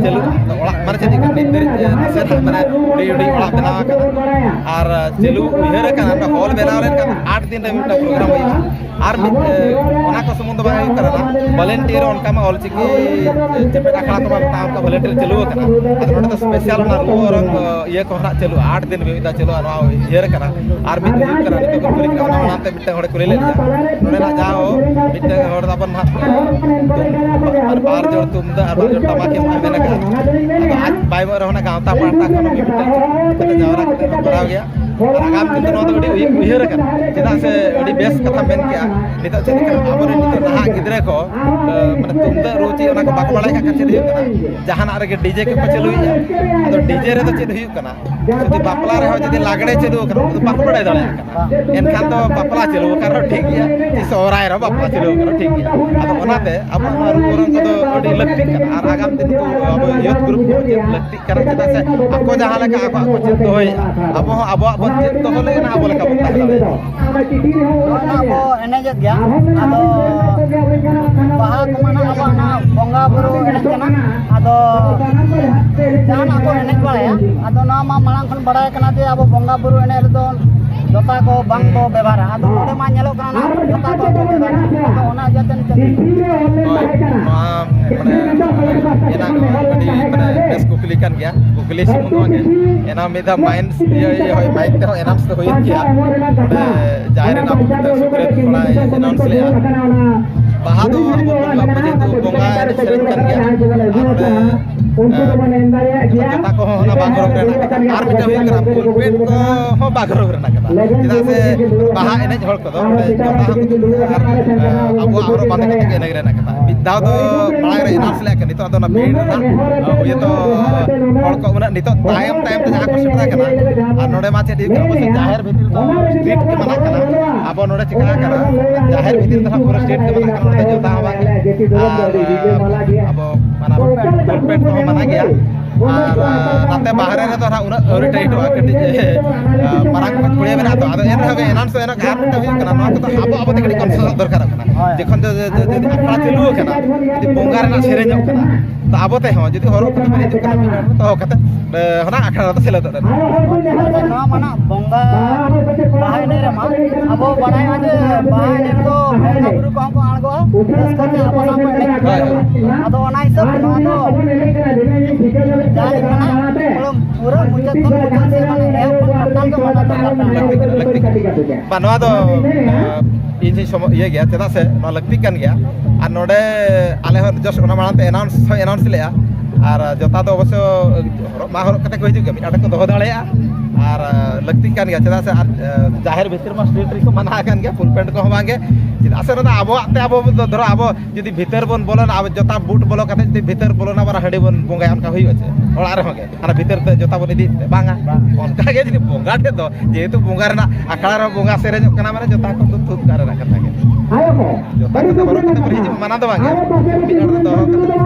ᱪᱟᱹᱞᱩᱜᱼᱟ᱾ ᱟᱫᱚ ᱚᱲᱟᱜ ᱢᱟᱱᱮ ᱪᱮᱫ ᱞᱮᱠᱟ ᱱᱤᱛ ᱫᱷᱟᱹᱨᱤᱡ ᱱᱟᱥᱮ ᱱᱟᱜ ᱢᱟᱱᱮ ᱦᱩᱰᱤᱧ ᱦᱩᱰᱤᱧ ᱚᱲᱟᱜ ᱵᱮᱱᱟᱣ ᱟᱠᱟᱱᱟ ᱟᱨ ᱪᱟᱹᱞᱩ ᱩᱭᱦᱟᱹᱨ ᱟᱠᱟᱱᱟ, ᱚᱱᱟ ᱦᱚᱞ ᱵᱮᱱᱟᱣ ᱞᱮᱱᱠᱷᱟᱱ ᱟᱴ ᱫᱤᱱ ᱨᱮ ᱢᱤᱫᱴᱟᱝ ᱯᱨᱳᱜᱨᱟᱢ ᱦᱩᱭᱩᱜᱼᱟ᱾ ᱟᱨ ᱢᱤᱫ, ᱮ, ᱚᱱᱟ ᱠᱚ ᱥᱩᱢᱩᱝ ᱫᱚ ᱵᱟᱝ ᱦᱩᱭᱩᱜ ᱠᱟᱱᱟ, ᱵᱷᱚᱞᱮᱱᱴᱤᱭᱟᱨ ᱚᱱᱠᱟ ᱢᱟ ᱚᱞᱪᱤᱠᱤ ᱪᱮᱯᱮᱫ ᱟᱠᱷᱲᱟ ᱠᱚᱢᱟ ᱢᱤᱫᱴᱟᱝ ᱚᱱᱠᱟ ᱵᱷᱚᱞᱮᱱᱴᱤᱭᱟᱨ ᱪᱟᱹᱞᱩ ᱟᱠᱟᱱᱟ᱾ ᱟᱫᱚ ᱱᱚᱰᱮ ᱫᱚ ᱥᱯᱮᱥᱟᱞ ᱚᱱᱟ ᱨᱩ ᱚᱨᱚᱝ, ᱤᱭᱟᱹ ᱠᱚ ᱦᱟᱸᱜ ᱪᱟᱹᱞᱩᱜᱼᱟ, ᱟᱴ ᱫᱤᱱ ᱢᱤᱫ ᱫᱷᱟᱣ ᱪᱟᱹᱞᱩᱜᱼᱟ᱾ ᱱᱚᱣᱟ ᱩᱭᱦᱟᱹᱨ ᱠᱟᱱᱟ᱾ ᱟᱨ ᱢᱤᱫ ᱫᱤᱱ ᱦᱩᱭᱩᱜ ᱠᱟᱱᱟ, ᱱᱤᱛᱚᱜ ᱵᱚᱱ ᱠᱩᱞᱤ ᱠᱟᱱᱟ, ᱚᱱᱟ ᱢᱟᱲᱟᱝ ᱛᱮ ᱢᱤᱫᱴᱟᱝ ᱦᱚᱲᱮ ᱠᱩᱞᱤ ᱞᱮᱫ ᱞᱤᱧᱟ, ᱱᱚᱰᱮᱱᱟᱜ ᱡᱟᱦᱟᱸ ᱦᱚᱸ ᱢᱤᱫᱴᱟᱝ ᱦᱚᱲ ᱫᱚ ᱟᱵᱚ ᱱᱟᱦᱟᱜ, ᱮ, ᱵᱟᱨ, ᱵᱟᱨ ᱡᱳᱲ ᱛᱩᱢᱫᱟᱜ ᱟᱨ ᱵᱟᱨ ᱡᱳᱲ ᱴᱟᱢᱟᱠ ᱮᱢ ᱢᱮᱱ ᱟᱠᱟᱫ, ᱟᱫᱚ ᱟᱡ ᱵᱟᱭ ᱮᱢᱚᱜ ᱨᱮᱦᱚᱸ ᱚᱱᱟ ᱜᱟᱶᱛᱟ ᱯᱟᱦᱴᱟ ᱠᱷᱚᱱ ᱢᱤᱫ ᱢᱤᱫᱴᱟᱝ ᱠᱟᱛᱮ ᱡᱟᱣᱨᱟ ᱠᱟᱛᱮ ᱵᱚᱱ ᱠᱚᱨᱟᱣ ᱜᱮᱭᱟ᱾ ᱟᱨ ᱟᱜᱟᱢ ᱫᱤᱱ ᱫᱚ ᱱᱚᱣᱟ ᱫᱚ ᱟᱹᱰᱤ ᱩᱭ-, ᱩᱭᱦᱟᱹᱨ ᱟᱠᱟᱱᱟ, ᱪᱮᱫᱟᱜ ᱥᱮ ᱟᱹᱰᱤ ᱵᱮᱥ ᱠᱟᱛᱷᱟᱢ ᱢᱮᱱ ᱠᱮᱜᱼᱟ᱾ ᱱᱤᱛᱚᱜ ᱪᱮᱫ ᱞᱮᱠᱟ ᱟᱵᱚᱨᱮᱱ ᱱᱤᱛᱚᱜ ᱱᱟᱦᱟᱜ ᱜᱤᱫᱽᱨᱟᱹ ᱠᱚ, ᱮ, ᱢᱟᱱᱮ ᱛᱩᱢᱫᱟᱜ ᱨᱩ ᱪᱮᱫ ᱚᱱᱟ ᱠᱚ ᱵᱟᱠᱚ ᱵᱟᱲᱟᱭ ᱠᱟᱜ ᱠᱷᱟᱱ ᱪᱮᱫ ᱦᱩᱭᱩᱜ ᱠᱟᱱᱟ? ᱡᱟᱦᱟᱱᱟᱜ ᱨᱮᱜᱮ ᱰᱤᱡᱮ ᱠᱚᱠᱚ ᱪᱟᱹᱞᱩᱭᱮᱫᱼᱟ᱾ ᱟᱫᱚ ᱰᱤᱡᱮ ᱨᱮᱫᱚ ᱪᱮᱫ ᱦᱩᱭᱩᱜ ᱠᱟᱱᱟ? ᱡᱩᱫᱤ ᱵᱟᱯᱞᱟ ᱨᱮᱦᱚᱸ ᱡᱩᱫᱤ ᱞᱟᱜᱽᱲᱮ ᱪᱟᱹᱞᱩ ᱟᱠᱟᱱᱟ, ᱩᱱᱠᱩ ᱫᱚ ᱵᱟᱠᱚ ᱵᱟᱲᱟᱭ ᱫᱟᱲᱮᱭᱟᱜ ᱠᱟᱱᱟ᱾ ᱮᱱᱠᱷᱟᱱ ᱫᱚ ᱵᱟᱯᱞᱟ ᱪᱟᱹᱞᱩ ᱟᱠᱟᱱ ᱨᱮᱦᱚᱸ ᱴᱷᱤᱠ ᱜᱮᱭᱟ, ᱥᱮ ᱥᱚᱦᱨᱟᱭ ᱨᱮᱦᱚᱸ ᱵᱟᱯᱞᱟ ᱪᱟᱹᱞᱩ ᱟᱠᱟᱱ ᱨᱮᱦᱚᱸ ᱴᱷᱤᱠ ᱜᱮᱭᱟ᱾ ᱟᱫᱚ ᱚᱱᱟᱛᱮ ᱟᱵᱚ ᱱᱚᱣᱟ ᱨᱩ ᱚᱨᱚᱝ ᱠᱚᱫᱚ ᱟᱹᱰᱤ ᱞᱟᱹᱠᱛᱤᱜ ᱠᱟᱱᱟ᱾ ᱟᱨ ᱟᱜᱟᱢ ᱫᱤᱱ ᱠᱚ ᱟᱵᱚ ᱭᱩᱛᱷ ᱜᱨᱩᱯ ᱠᱚ ᱪᱮᱫ ᱞᱟᱹᱠᱛᱤᱜ ᱠᱟᱱᱟ, ᱪᱮᱫᱟᱜ ᱥᱮ ᱟᱠᱚ ᱡᱟᱦᱟᱸ ᱞᱮᱠᱟ ᱟᱠᱚᱣᱟᱜ ᱠᱚ ᱪᱮᱫ ᱫᱚᱦᱚᱭᱮᱫᱼᱟ, ᱟᱵᱚ ᱦᱚᱸ ᱟᱵᱚᱣᱟᱜ ᱵᱚᱱ ᱪᱮᱫ ᱫᱚᱦᱚ ᱞᱮᱠᱷᱟᱱ ᱟᱵᱚ ᱞᱮᱠᱟ ᱵᱚᱱ ᱛᱟᱦᱮᱸ ᱫᱟᱲᱮᱭᱟᱜᱼᱟ᱾ ᱱᱚᱣᱟ ᱢᱟ ᱟᱵᱚ ᱮᱱᱮᱡᱮᱫ ᱜᱮᱭᱟ, ᱟᱫᱚ ᱵᱟᱦᱟ ᱠᱚᱢᱟ ᱱᱟᱜ ᱟᱵᱚᱣᱟᱜ ᱚᱱᱟ ᱵᱚᱸᱜᱟ ᱵᱩᱨᱩ ᱮᱱᱮᱡ ᱠᱟᱱᱟ᱾ ᱟᱫᱚ ᱡᱟᱦᱟᱱᱟᱜ ᱠᱚ ᱮᱱᱮᱡ ᱵᱟᱲᱟᱭᱟ, ᱟᱫᱚ ᱱᱚᱣᱟ ᱢᱟ ᱢᱟᱲᱟᱝ ᱠᱷᱚᱱ ᱵᱟᱲᱟᱭ ᱠᱟᱱᱟ ᱡᱮ ᱟᱵᱚ ᱵᱚᱸᱜᱟ ᱵᱩᱨᱩ ᱮᱱᱮᱡ ᱨᱮᱫᱚ ᱡᱚᱛᱟ ᱠᱚ ᱵᱟᱝ ᱠᱚ ᱵᱮᱵᱷᱟᱨᱟ᱾ ᱟᱫᱚ ᱱᱚᱰᱮ ᱢᱟ ᱧᱮᱞᱚᱜ ᱠᱟᱱᱟ ᱱᱟᱜ ᱡᱚᱛᱟ ᱠᱚ ᱵᱮᱵᱷᱟᱨᱟ᱾ ᱟᱫᱚ ᱚᱱᱟ ᱤᱭᱟᱹᱛᱮ ᱱᱤᱛᱚᱜ ᱦᱳᱭ, ᱱᱚᱣᱟ ᱢᱟᱱᱮ ᱮᱱᱟᱝ ᱟᱹᱰᱤ ᱢᱟᱱᱮ ᱵᱮᱥ ᱠᱩᱠᱞᱤ ᱠᱟᱱ ᱜᱮᱭᱟ, ᱵᱷᱳᱠᱟᱞᱤᱥᱴ ᱥᱩᱢᱩᱝ ᱫᱚ ᱵᱟᱝ ᱜᱮ᱾ ᱮᱱᱟᱱ ᱢᱤᱫ ᱫᱷᱟᱣ ᱢᱟᱭᱤᱠ, ᱤᱭᱟᱹ, ᱤᱭᱟᱹ, ᱦᱳᱭ, ᱢᱟᱭᱤᱠ ᱛᱮᱦᱚᱸ ᱮᱱᱟᱣᱩᱱᱥ ᱫᱚ ᱦᱩᱭᱮᱱ ᱜᱮᱭᱟ᱾ ᱚᱸᱰᱮ ᱡᱟᱦᱮᱨ ᱨᱮᱱᱟᱜ ᱥᱩᱠᱨᱮ ᱛᱷᱚᱲᱟᱭ ᱮᱱᱟᱣᱩᱱᱥ ᱞᱮᱜᱼᱟ᱾ ᱵᱟᱦᱟ ᱫᱚ ᱟᱵᱚ ᱵᱚᱸᱜᱟ, ᱟᱵᱚ ᱡᱮᱦᱮᱛᱩ ᱵᱚᱸᱜᱟ ᱮᱱᱮᱡ ᱥᱮᱨᱮᱧ ᱠᱟᱱ ᱜᱮᱭᱟ, ᱟᱨ ᱚᱸᱰᱮ, ᱮ, ᱡᱚᱛᱟ ᱠᱚᱦᱚᱸ ᱚᱱᱟ ᱵᱟᱝ ᱦᱚᱨᱚᱜ ᱨᱮᱱᱟᱜ ᱠᱟᱛᱷᱟ᱾ ᱟᱨ ᱢᱤᱫᱴᱟᱝ ᱦᱩᱭᱩᱜ ᱠᱟᱱᱟ, ᱯᱩᱞᱯᱤᱴ ᱠᱚᱦᱚᱸ ᱵᱟᱝ ᱦᱚᱨᱚᱜ ᱨᱮᱱᱟᱜ ᱠᱟᱛᱷᱟ᱾ ᱪᱮᱫᱟᱜ ᱥᱮ ᱵᱟᱦᱟ ᱮᱱᱮᱡ ᱦᱚᱲ ᱠᱚᱫᱚ ᱚᱸᱰᱮ ᱡᱚᱛᱟ ᱦᱚᱸ ᱟᱨ, ᱮ, ᱟᱵᱚᱣᱟᱜ ᱦᱚᱨᱚᱜ ᱵᱟᱸᱫᱮ ᱠᱟᱛᱮ ᱜᱮ ᱮᱱᱮᱡ ᱨᱮᱱᱟᱜ ᱠᱟᱛᱷᱟ᱾ ᱢᱤᱫ ᱫᱷᱟᱣ ᱫᱚ ᱢᱟᱲᱟᱝ ᱨᱮ ᱮᱱᱟᱣᱩᱱᱥ ᱞᱮᱫ ᱠᱟᱱᱟ, ᱱᱤᱛᱚᱜ ᱟᱫᱚ ᱚᱱᱟ ᱵᱷᱤᱲ ᱨᱮᱱᱟᱜ, ᱟ, ᱦᱩᱭᱛᱚ ᱦᱚᱲ ᱠᱚ ᱩᱱᱟᱹᱜ ᱱᱤᱛᱚᱜ ᱛᱟᱭᱚᱢ ᱛᱟᱭᱚᱢ ᱛᱮ ᱡᱟᱦᱟᱸ ᱠᱚ ᱥᱮᱴᱮᱨ ᱟᱠᱟᱱᱟ, ᱟᱨ ᱱᱚᱰᱮ ᱢᱟ ᱪᱮᱫ ᱦᱩᱭᱩᱜ ᱠᱟᱱᱟ, ᱟᱵᱚ ᱥᱮᱫ ᱡᱟᱦᱮᱨ ᱵᱷᱤᱛᱤᱨ ᱫᱚ ᱥᱴᱨᱤᱴ ᱜᱮ ᱢᱟᱱᱟ ᱠᱟᱱᱟ᱾ ᱟᱵᱚ ᱱᱚᱰᱮ ᱪᱤᱠᱟ ᱟᱠᱟᱱᱟ, ᱡᱟᱦᱮᱨ ᱵᱷᱤᱛᱤᱨ ᱫᱚ ᱱᱟᱜ ᱯᱩᱨᱟᱹ ᱥᱴᱨᱤᱴ ᱜᱮ ᱢᱟᱱᱟ ᱠᱟᱱᱟ, ᱱᱚᱰᱮ ᱡᱚᱛᱟ ᱦᱚᱸ ᱵᱟᱝ ᱜᱮ᱾ ᱟᱨ, ᱟ, ᱟᱵᱚ ᱚᱱᱟ ᱯᱩᱞᱯᱤᱴ ᱠᱚᱦᱚᱸ ᱢᱟᱱᱟ ᱜᱮᱭᱟ᱾ ᱟᱨ, ᱟ, ᱱᱟᱛᱮ ᱵᱟᱦᱨᱮ ᱨᱮᱫᱚ ᱱᱟᱜ ᱩᱱᱟᱹᱜ ᱟᱹᱣᱨᱤ ᱴᱟᱭᱤᱴᱚᱜᱼᱟ, ᱠᱟᱹᱴᱤᱡ, ᱮ, ᱟ, ᱢᱟᱨᱟᱝ ᱠᱚ ᱠᱩᱲᱤᱭᱟᱹ ᱢᱮᱱᱟᱜ ᱛᱚ, ᱟᱫᱚ ᱮᱱ ᱨᱮᱦᱚᱸ ᱜᱮ ᱮᱱᱟᱱ ᱥᱮ ᱮᱱᱟᱱ ᱟᱨ ᱢᱤᱫᱴᱟᱝ ᱦᱩᱭᱩᱜ ᱠᱟᱱᱟ, ᱱᱚᱣᱟ ᱠᱚᱫᱚ ᱟᱵᱚ ᱟᱵᱚ ᱛᱮ ᱠᱟᱹᱴᱤᱡ ᱠᱚᱱᱥᱤᱭᱟᱥ ᱫᱚᱨᱠᱟᱨᱚᱜ ᱠᱟᱱᱟ᱾ ᱦᱳᱭ᱾ ᱡᱚᱠᱷᱚᱱ ᱡᱚ-, ᱡᱚ-, ᱡᱚ-, ᱡᱩᱫᱤ ᱟᱠᱷᱲᱟ ᱪᱟᱹᱞᱩ ᱟᱠᱟᱱᱟ, ᱡᱩᱫᱤ ᱵᱚᱸᱜᱟ ᱨᱮᱱᱟᱜ ᱥᱮᱨᱮᱧᱚᱜ ᱠᱟᱱᱟ, ᱛᱚ ᱟᱵᱚ ᱛᱮᱦᱚᱸ ᱡᱩᱫᱤ ᱦᱚᱨᱚᱜ ᱠᱟᱛᱮ ᱵᱚᱱ ᱦᱤᱡᱩᱜ ᱠᱟᱱᱟ, ᱢᱤᱫ ᱦᱚᱲ ᱫᱚᱦᱚ ᱠᱟᱛᱮ, ᱮ, ᱚᱱᱟ ᱟᱠᱷᱲᱟ ᱨᱮᱫᱚ ᱥᱮᱞᱮᱫᱚᱜ ᱨᱮᱱᱟᱜ᱾ ᱟᱫᱚ ᱱᱚᱣᱟ ᱢᱟ ᱱᱟᱜ ᱵᱚᱸᱜᱟ ᱵᱟᱦᱟ ᱮᱱᱮᱡ ᱨᱮᱢᱟ ᱟᱵᱚ ᱵᱟᱲᱟᱭᱟ ᱡᱮ ᱵᱟᱦᱟ ᱮᱱᱮᱡ ᱨᱮᱫᱚ ᱵᱚᱸᱜᱟ ᱵᱩᱨᱩ ᱠᱚᱦᱚᱸ ᱠᱚ ᱟᱬᱜᱚᱜᱼᱟ, ᱨᱟᱹᱥᱠᱟᱹ ᱛᱮ ᱟᱵᱚ ᱥᱟᱶ ᱠᱚ ᱮᱱᱮᱡ ᱠᱟᱱᱟ᱾ ᱦᱳᱭ, ᱦᱳᱭ᱾ ᱟᱫᱚ ᱚᱱᱟ ᱦᱤᱥᱟᱹᱵ ᱱᱚᱣᱟ ᱫᱚ ᱡᱟᱦᱟᱸ ᱞᱮᱠᱟ ᱱᱟᱜ ᱯᱩᱨᱟᱹ, ᱯᱩᱨᱟᱹ ᱢᱩᱪᱟᱹᱫ ᱠᱷᱚᱱ ᱢᱩᱪᱟᱹᱫ ᱥᱮᱫ ᱢᱟᱱᱮ ᱮᱦᱚᱵ ᱠᱷᱚᱱ ᱴᱳᱴᱟᱞ ᱜᱮ ᱢᱟᱱᱟᱣ ᱫᱚᱨᱠᱟᱨ ᱠᱟᱱᱟ᱾ ᱞᱟᱹᱠᱛᱤ ᱠᱟᱱᱟ, ᱞᱟᱹᱠᱛᱤ ᱠᱟᱱᱟ᱾ ᱵᱟᱝ, ᱱᱚᱣᱟ ᱫᱚ, ᱟ, ᱤᱧ ᱦᱚᱸᱧ ᱥᱚᱢᱚ-, ᱤᱭᱟᱹ ᱜᱮᱭᱟ, ᱪᱮᱫᱟᱜ ᱥᱮ ᱱᱚᱣᱟ ᱞᱟᱹᱠᱛᱤ ᱠᱟᱱ ᱜᱮᱭᱟ᱾ ᱟᱨ ᱱᱚᱰᱮ ᱟᱞᱮ ᱦᱚᱸ just ᱚᱱᱟ ᱢᱟᱲᱟᱝ ᱛᱮ ᱮᱱᱟᱣᱩᱱᱥ ᱦᱚᱸ ᱮᱱᱟᱣᱩᱱᱥ ᱞᱮᱜᱼᱟ, ᱟᱨ ᱡᱚᱛᱟ ᱫᱚ ᱚᱵᱚᱥᱥᱚ ᱦᱚᱨᱚᱜ ᱢᱟ ᱦᱚᱨᱚᱜ ᱠᱟᱛᱮ ᱠᱚ ᱦᱤᱡᱩᱜ ᱜᱮᱭᱟ, ᱢᱤᱫ ᱟᱴᱮᱫ ᱠᱚ ᱫᱚᱦᱚ ᱫᱟᱲᱮᱭᱟᱜᱼᱟ᱾ ᱟᱨ, ᱟ, ᱞᱟᱹᱠᱛᱤ ᱠᱟᱱ ᱜᱮᱭᱟ, ᱪᱮᱫᱟᱜ ᱥᱮ ᱟᱨ, ᱟ, ᱡᱟᱦᱮᱨ ᱵᱷᱤᱛᱤᱨ ᱢᱟ ᱥᱴᱨᱤᱴ ᱨᱮᱠᱚ ᱢᱟᱱᱟ ᱟᱠᱟᱱ ᱜᱮᱭᱟ, ᱯᱩᱞᱯᱮᱱᱴ ᱠᱚᱦᱚᱸ ᱵᱟᱝ ᱜᱮ᱾ ᱪᱮᱫᱟᱜ ᱥᱮ ᱚᱱᱟ ᱫᱚ ᱟᱵᱚᱣᱟᱜ ᱛᱮ ᱟᱵᱚ ᱫᱚ ᱫᱷᱚᱨᱚ ᱟᱵᱚ ᱡᱩᱫᱤ ᱵᱷᱤᱛᱟᱹᱨ ᱵᱚᱱ ᱵᱚᱞᱚᱱᱟ, ᱟᱵᱚ ᱡᱚᱛᱟ ᱵᱩᱴ ᱵᱚᱞᱚ ᱠᱟᱛᱮ ᱡᱩᱫᱤ ᱵᱷᱤᱛᱟᱹᱨ ᱵᱚᱞᱚᱱᱟ, ᱟᱵᱟᱨ ᱦᱟᱺᱰᱤ ᱵᱚᱱ ᱵᱚᱸᱜᱟᱭᱟ, ᱚᱱᱠᱟ ᱦᱩᱭᱩᱜᱼᱟ ᱪᱮ? ᱚᱲᱟᱜ ᱨᱮᱦᱚᱸ ᱜᱮ ᱦᱟᱱᱟ ᱵᱷᱤᱛᱟᱹᱨ ᱛᱮ ᱡᱚᱛᱟ ᱵᱚᱱ ᱤᱫᱤᱭᱮᱫ ᱛᱮ ᱵᱟᱝᱟ᱾ ᱵᱟᱝ᱾ ᱚᱱᱠᱟ ᱜᱮ ᱡᱩᱫᱤ ᱵᱚᱸᱜᱟ ᱴᱷᱮᱡ ᱫᱚ, ᱡᱮᱦᱮᱛᱩ ᱵᱚᱸᱜᱟ ᱨᱮᱱᱟᱜ ᱟᱠᱷᱲᱟ ᱨᱮᱦᱚᱸ ᱵᱚᱸᱜᱟ ᱥᱮᱨᱮᱧᱚᱜ ᱠᱟᱱᱟ, ᱢᱟᱱᱮ ᱡᱚᱛᱟ ᱠᱚ ᱫᱚ ᱛᱩᱫ ᱠᱟᱜ ᱨᱮᱱᱟᱜ ᱠᱟᱛᱷᱟ ᱜᱮ᱾ ᱡᱚᱛᱟ ᱠᱚᱫᱚ ᱦᱚᱨᱚᱜ ᱠᱟᱛᱮ ᱵᱚᱱ ᱦᱤᱡᱩᱜ ᱢᱟ, ᱢᱟᱱᱟ ᱫᱚ ᱵᱟᱝ ᱜᱮ᱾ ᱢᱤᱫ ᱦᱚᱲ ᱫᱚ ᱫᱚᱦᱚ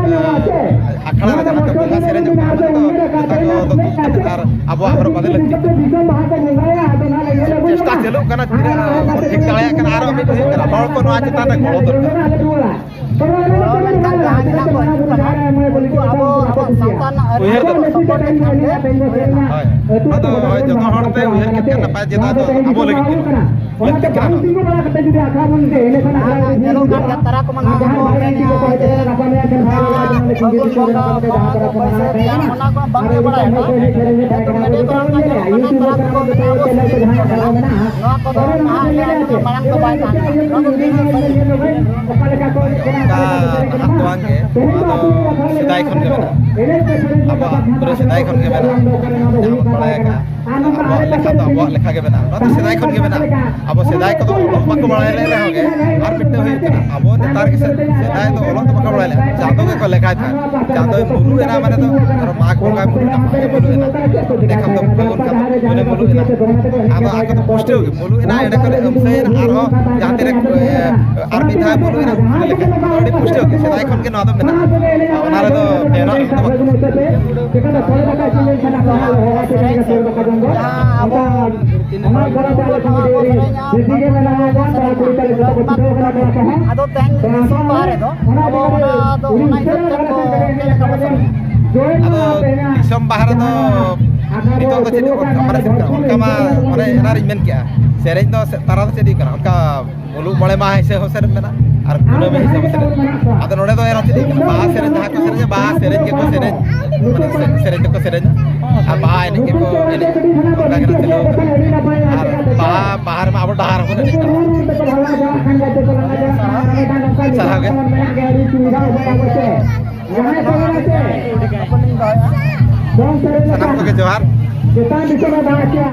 ᱠᱟᱛᱮ, ᱮ, ᱟᱠᱷᱲᱟ ᱨᱮ ᱡᱟᱦᱟᱸ ᱠᱚ ᱵᱚᱸᱜᱟ ᱥᱮᱨᱮᱧᱚᱜ ᱠᱟᱱᱟ, ᱚᱱᱟ ᱠᱚᱫᱚ ᱡᱚᱛᱟ ᱠᱚ ᱫᱚ ᱛᱩᱫ ᱠᱟᱛᱮ ᱟᱨ ᱟᱵᱚᱣᱟᱜ ᱦᱚᱨᱚᱜ ᱵᱟᱸᱫᱮ ᱞᱟᱹᱠᱛᱤ᱾ ᱪᱮᱥᱴᱟ ᱪᱟᱹᱞᱩᱜ ᱠᱟᱱᱟ, ᱛᱤᱱᱟᱹᱜ ᱵᱚᱱ ᱴᱷᱤᱠ ᱫᱟᱲᱮᱭᱟᱜ ᱠᱟᱱᱟ, ᱟᱨᱚ ᱢᱤᱫ ᱦᱩᱭᱩᱜ ᱠᱟᱱᱟ, ᱦᱚᱲ ᱠᱚ ᱱᱚᱣᱟ ᱪᱮᱛᱟᱱ ᱨᱮ ᱜᱚᱲᱚ ᱫᱚᱨᱠᱟᱨ᱾ ᱜᱚᱲᱚ ᱢᱮᱱᱠᱷᱟᱱ ᱡᱟᱦᱟᱸᱭ ᱜᱮ ᱱᱟᱜ ᱠᱚ ᱦᱤᱡᱩᱜ ᱠᱟᱱᱟ, ᱩᱱᱠᱩ ᱟᱵᱚ, ᱟᱵᱚᱣᱟᱜ ᱥᱟᱶᱛᱟ ᱨᱮᱱᱟᱜ ᱟᱹᱨᱤ ᱩᱭᱦᱟᱹᱨ ᱠᱚ ᱫᱚ ᱥᱟᱯᱳᱨᱴ ᱞᱮᱠᱷᱟᱱ ᱜᱮ ᱦᱩᱭᱩᱜᱼᱟ᱾ ᱦᱳᱭ᱾ ᱟᱫᱚ ᱦᱳᱭ, ᱡᱚᱛᱚ ᱦᱚᱲ ᱛᱮ ᱩᱭᱦᱟᱹᱨ ᱠᱮᱫ ᱠᱷᱟᱱ ᱱᱟᱯᱟᱭ, ᱪᱮᱫᱟᱜ ᱫᱚ ᱟᱵᱚ ᱞᱟᱹᱜᱤᱫ ᱜᱮ ᱞᱟᱹᱠᱛᱤᱜ ᱠᱟᱱᱟ ᱱᱚᱣᱟ᱾ ᱟᱨ ᱧᱮᱞᱚᱜ ᱠᱟᱱ ᱜᱮᱭᱟ, ᱛᱟᱨᱟ ᱠᱚᱢᱟ ᱱᱟᱦᱟᱜ ᱠᱚ ᱢᱮᱱᱟ ᱡᱮ ᱱᱚᱣᱟ ᱯᱷᱟᱹᱜᱩᱱ ᱵᱚᱸᱜᱟ, ᱵᱟᱹᱭᱥᱟᱹᱠᱷ ᱡᱟᱦᱟᱸ ᱚᱱᱟ ᱠᱚ ᱵᱟᱭ ᱵᱟᱲᱟᱭᱟ, ᱱᱚᱣᱟ ᱠᱚᱫᱚ ᱱᱟᱦᱟᱜ ᱧᱮᱞᱚᱜ ᱠᱟᱱ ᱜᱮᱭᱟ, ᱛᱟᱨᱟ ᱠᱚᱢᱟ ᱱᱟᱦᱟᱜ ᱠᱚ ᱢᱮᱱᱟ ᱡᱮ ᱱᱚᱣᱟ ᱯᱷᱟᱹᱜᱩᱱ ᱵᱚᱸᱜᱟ, ᱵᱟᱹᱭᱥᱟᱹᱠᱷ ᱡᱟᱦᱟᱸ ᱚᱱᱟ ᱠᱚ ᱵᱟᱝ ᱜᱮ ᱵᱟᱲᱟᱭᱟ ᱠᱚ᱾ ᱮᱱᱛᱮ ᱢᱮᱱᱮᱫ ᱫᱚ ᱚᱱᱠᱟ ᱧᱮᱞᱚᱜ ᱠᱟᱱᱟ, ᱛᱟᱨᱟ ᱠᱚᱫᱚ ᱢᱮᱱᱟ ᱟᱵᱚ ᱥᱮᱨᱮᱧ ᱠᱟᱱᱟ, ᱱᱚᱣᱟ ᱠᱚᱫᱚ ᱱᱟᱦᱟᱜ ᱟᱹᱰᱤ ᱢᱟᱲᱟᱝ ᱫᱚ ᱵᱟᱭ ᱛᱟᱦᱮᱸ ᱠᱟᱱᱟ᱾ ᱱᱚᱣᱟ ᱫᱚ ᱫᱤᱱ ᱫᱤᱱ ᱥᱟᱹᱨᱤ ᱜᱮ᱾ ᱚᱱᱠᱟ ᱱᱟᱦᱟᱜ ᱫᱚ ᱵᱟᱝ ᱜᱮ, ᱱᱚᱣᱟ ᱫᱚ ᱥᱮᱫᱟᱭ ᱠᱷᱚᱱ ᱜᱮ ᱢᱮᱱᱟᱜᱼᱟ᱾ ᱟᱵᱚᱣᱟᱜ ᱯᱩᱨᱟᱹ ᱥᱮᱫᱟᱭ ᱠᱷᱚᱱ ᱜᱮ ᱢᱮᱱᱟᱜᱼᱟ, ᱡᱟᱦᱟᱸ ᱵᱚᱱ ᱵᱟᱲᱟᱭ ᱟᱠᱟᱫᱼᱟ᱾ ᱟᱵᱚᱣᱟᱜ ᱞᱮᱠᱷᱟ ᱫᱚ ᱟᱵᱚᱣᱟᱜ ᱞᱮᱠᱷᱟ ᱜᱮ ᱢᱮᱱᱟᱜᱼᱟ᱾ ᱱᱚᱣᱟ ᱫᱚ ᱥᱮᱫᱟᱭ ᱠᱷᱚᱱ ᱜᱮ ᱢᱮᱱᱟᱜᱼᱟ᱾ ᱟᱵᱚ ᱥᱮᱫᱟᱭ ᱠᱚᱫᱚ ᱚᱞᱚᱜ ᱵᱟᱠᱚ ᱵᱟᱲᱟᱭ ᱞᱮᱫ ᱨᱮᱦᱚᱸ ᱜᱮ, ᱟᱨ ᱢᱤᱫᱴᱟᱝ ᱦᱩᱭᱩᱜ ᱠᱟᱱᱟ, ᱟᱵᱚ ᱱᱮᱛᱟᱨ ᱜᱮ ᱥᱮ-, ᱥᱮᱫᱟᱭ ᱫᱚ ᱚᱞᱚᱜ ᱫᱚ ᱵᱟᱠᱚ ᱵᱟᱲᱟᱭ ᱞᱮᱫᱼᱟ᱾ ᱪᱟᱸᱫᱚ ᱜᱮᱠᱚ ᱞᱮᱠᱷᱟᱭ ᱛᱟᱦᱮᱸᱫ᱾ ᱪᱟᱸᱫᱚᱭ ᱢᱩᱞᱩᱜ ᱮᱱᱟ ᱢᱟᱱᱮ ᱫᱚ ᱟᱨᱚ ᱢᱟᱜᱽ ᱵᱚᱸᱜᱟᱭ ᱢᱩᱞᱩᱜ ᱮᱱᱟ, ᱢᱟᱜᱽ ᱮ ᱢᱩᱞᱩᱜ ᱮᱱᱟ, ᱮᱸᱰᱮᱠᱷᱟᱱ ᱫᱚ ᱯᱷᱟᱹᱜᱩᱱ ᱠᱷᱟᱱ ᱫᱚ ᱡᱩᱱᱮ ᱢᱩᱞᱩᱜ ᱮᱱᱟ᱾ ᱟᱫᱚ ᱟᱠᱚ ᱫᱚ ᱯᱩᱥᱴᱟᱹᱣ ᱜᱮ ᱢᱩᱞᱩᱜ ᱮᱱᱟ, ᱮᱸᱰᱮᱠᱷᱟᱱ ᱮ ᱟᱹᱢᱥᱟᱹᱭ ᱮᱱᱟ, ᱟᱨᱦᱚᱸ ᱡᱟᱦᱟᱸ ᱛᱤᱱᱟᱹᱜ, ᱮ, ᱟᱨ ᱢᱤᱫ ᱫᱷᱟᱣ ᱢᱩᱞᱩᱜ ᱮᱱᱟ, ᱩᱱ ᱞᱮᱠᱟ ᱟᱹᱰᱤ ᱯᱩᱥᱴᱟᱹᱣ ᱜᱮ ᱥᱮᱫᱟᱭ ᱠᱷᱚᱱ ᱜᱮ ᱱᱚᱣᱟ ᱫᱚ ᱢᱮᱱᱟᱜᱼᱟ᱾ ᱚᱱᱟ ᱨᱮᱫᱚ ᱵᱮᱱᱟᱜ ᱫᱚ ᱵᱟᱹᱱᱩᱜᱼᱟ᱾ ᱡᱟᱦᱟᱸ ᱟᱵᱚ ᱟᱫᱚ ᱛᱮᱦᱮᱧ ᱫᱤᱥᱚᱢ ᱵᱟᱦᱟ ᱨᱮᱫᱚ ᱟᱵᱚ ᱚᱱᱟ ᱫᱚ ᱚᱱᱟ ᱦᱤᱥᱟᱹᱵ ᱛᱮ ᱠᱚ ᱪᱮᱫ ᱞᱮᱠᱟ ᱵᱚ ᱥᱮᱨᱮᱧᱟ? ᱟᱫᱚ ᱫᱤᱥᱚᱢ ᱵᱟᱦᱟ ᱨᱮᱫᱚ ᱱᱤᱛᱚᱜ ᱫᱚ ᱪᱮᱫ ᱚᱱᱠᱟ, ᱢᱟᱱᱮ ᱪᱮᱫ ᱞᱮᱠᱟ? ᱚᱱᱠᱟ ᱢᱟ, ᱢᱟᱱᱮ ᱮᱱᱟᱱ ᱨᱤᱧ ᱢᱮᱱ ᱠᱮᱜᱼᱟ, ᱥᱮᱨᱮᱧ ᱫᱚ ᱥᱮ-, ᱛᱟᱨᱟ ᱫᱚ ᱪᱮᱫ ᱦᱩᱭᱩᱜ ᱠᱟᱱᱟ? ᱚᱱᱠᱟ ᱢᱩᱞᱩᱜ ᱢᱚᱬᱮ ᱢᱟᱦᱟ ᱦᱤᱥᱟᱹᱵ ᱦᱚᱸ ᱥᱮᱨᱮᱧ ᱢᱮᱱᱟᱜᱼᱟ ᱟᱨ ᱠᱩᱱᱟᱹᱢᱤ ᱦᱤᱥᱟᱹᱵ ᱦᱚᱸ ᱥᱮᱨᱮᱧ ᱢᱮᱱᱟᱜᱼᱟ᱾ ᱟᱫᱚ ᱱᱚᱰᱮ ᱫᱚ ᱮᱱᱦᱚᱸ ᱪᱮᱫ ᱦᱩᱭᱩᱜ ᱠᱟᱱᱟ? ᱵᱟᱦᱟ ᱥᱮᱨᱮᱧ ᱡᱟᱦᱟᱸ ᱠᱚ ᱥᱮᱨᱮᱧᱟ, ᱵᱟᱦᱟ ᱥᱮᱨᱮᱧ ᱜᱮᱠᱚ ᱥᱮᱨᱮᱧ, ᱢᱟᱱᱮ ᱥᱮ-, ᱥᱮᱨᱮᱧ ᱫᱚᱠᱚ ᱥᱮᱨᱮᱧᱟ ᱟᱨ ᱵᱟᱦᱟ ᱮᱱᱮᱡ ᱜᱮᱠᱚ ᱮᱱᱮᱡ᱾ ᱚᱱᱠᱟ ᱜᱮ ᱱᱟᱜ ᱪᱟᱹᱞᱩ ᱟᱠᱟᱱᱟ᱾ ᱟᱨ ᱵᱟᱦᱟ, ᱵᱟᱦᱟ ᱨᱮᱢᱟ ᱟᱵᱚ ᱰᱟᱦᱟᱨ ᱦᱚᱸᱵᱚᱱ ᱮᱱᱮᱡ ᱠᱟᱱᱟ᱾ ᱥᱟᱨᱦᱟᱣ ᱜᱮ᱾ ᱥᱟᱱᱟᱢ ᱠᱚᱜᱮ ᱡᱚᱦᱟᱨ᱾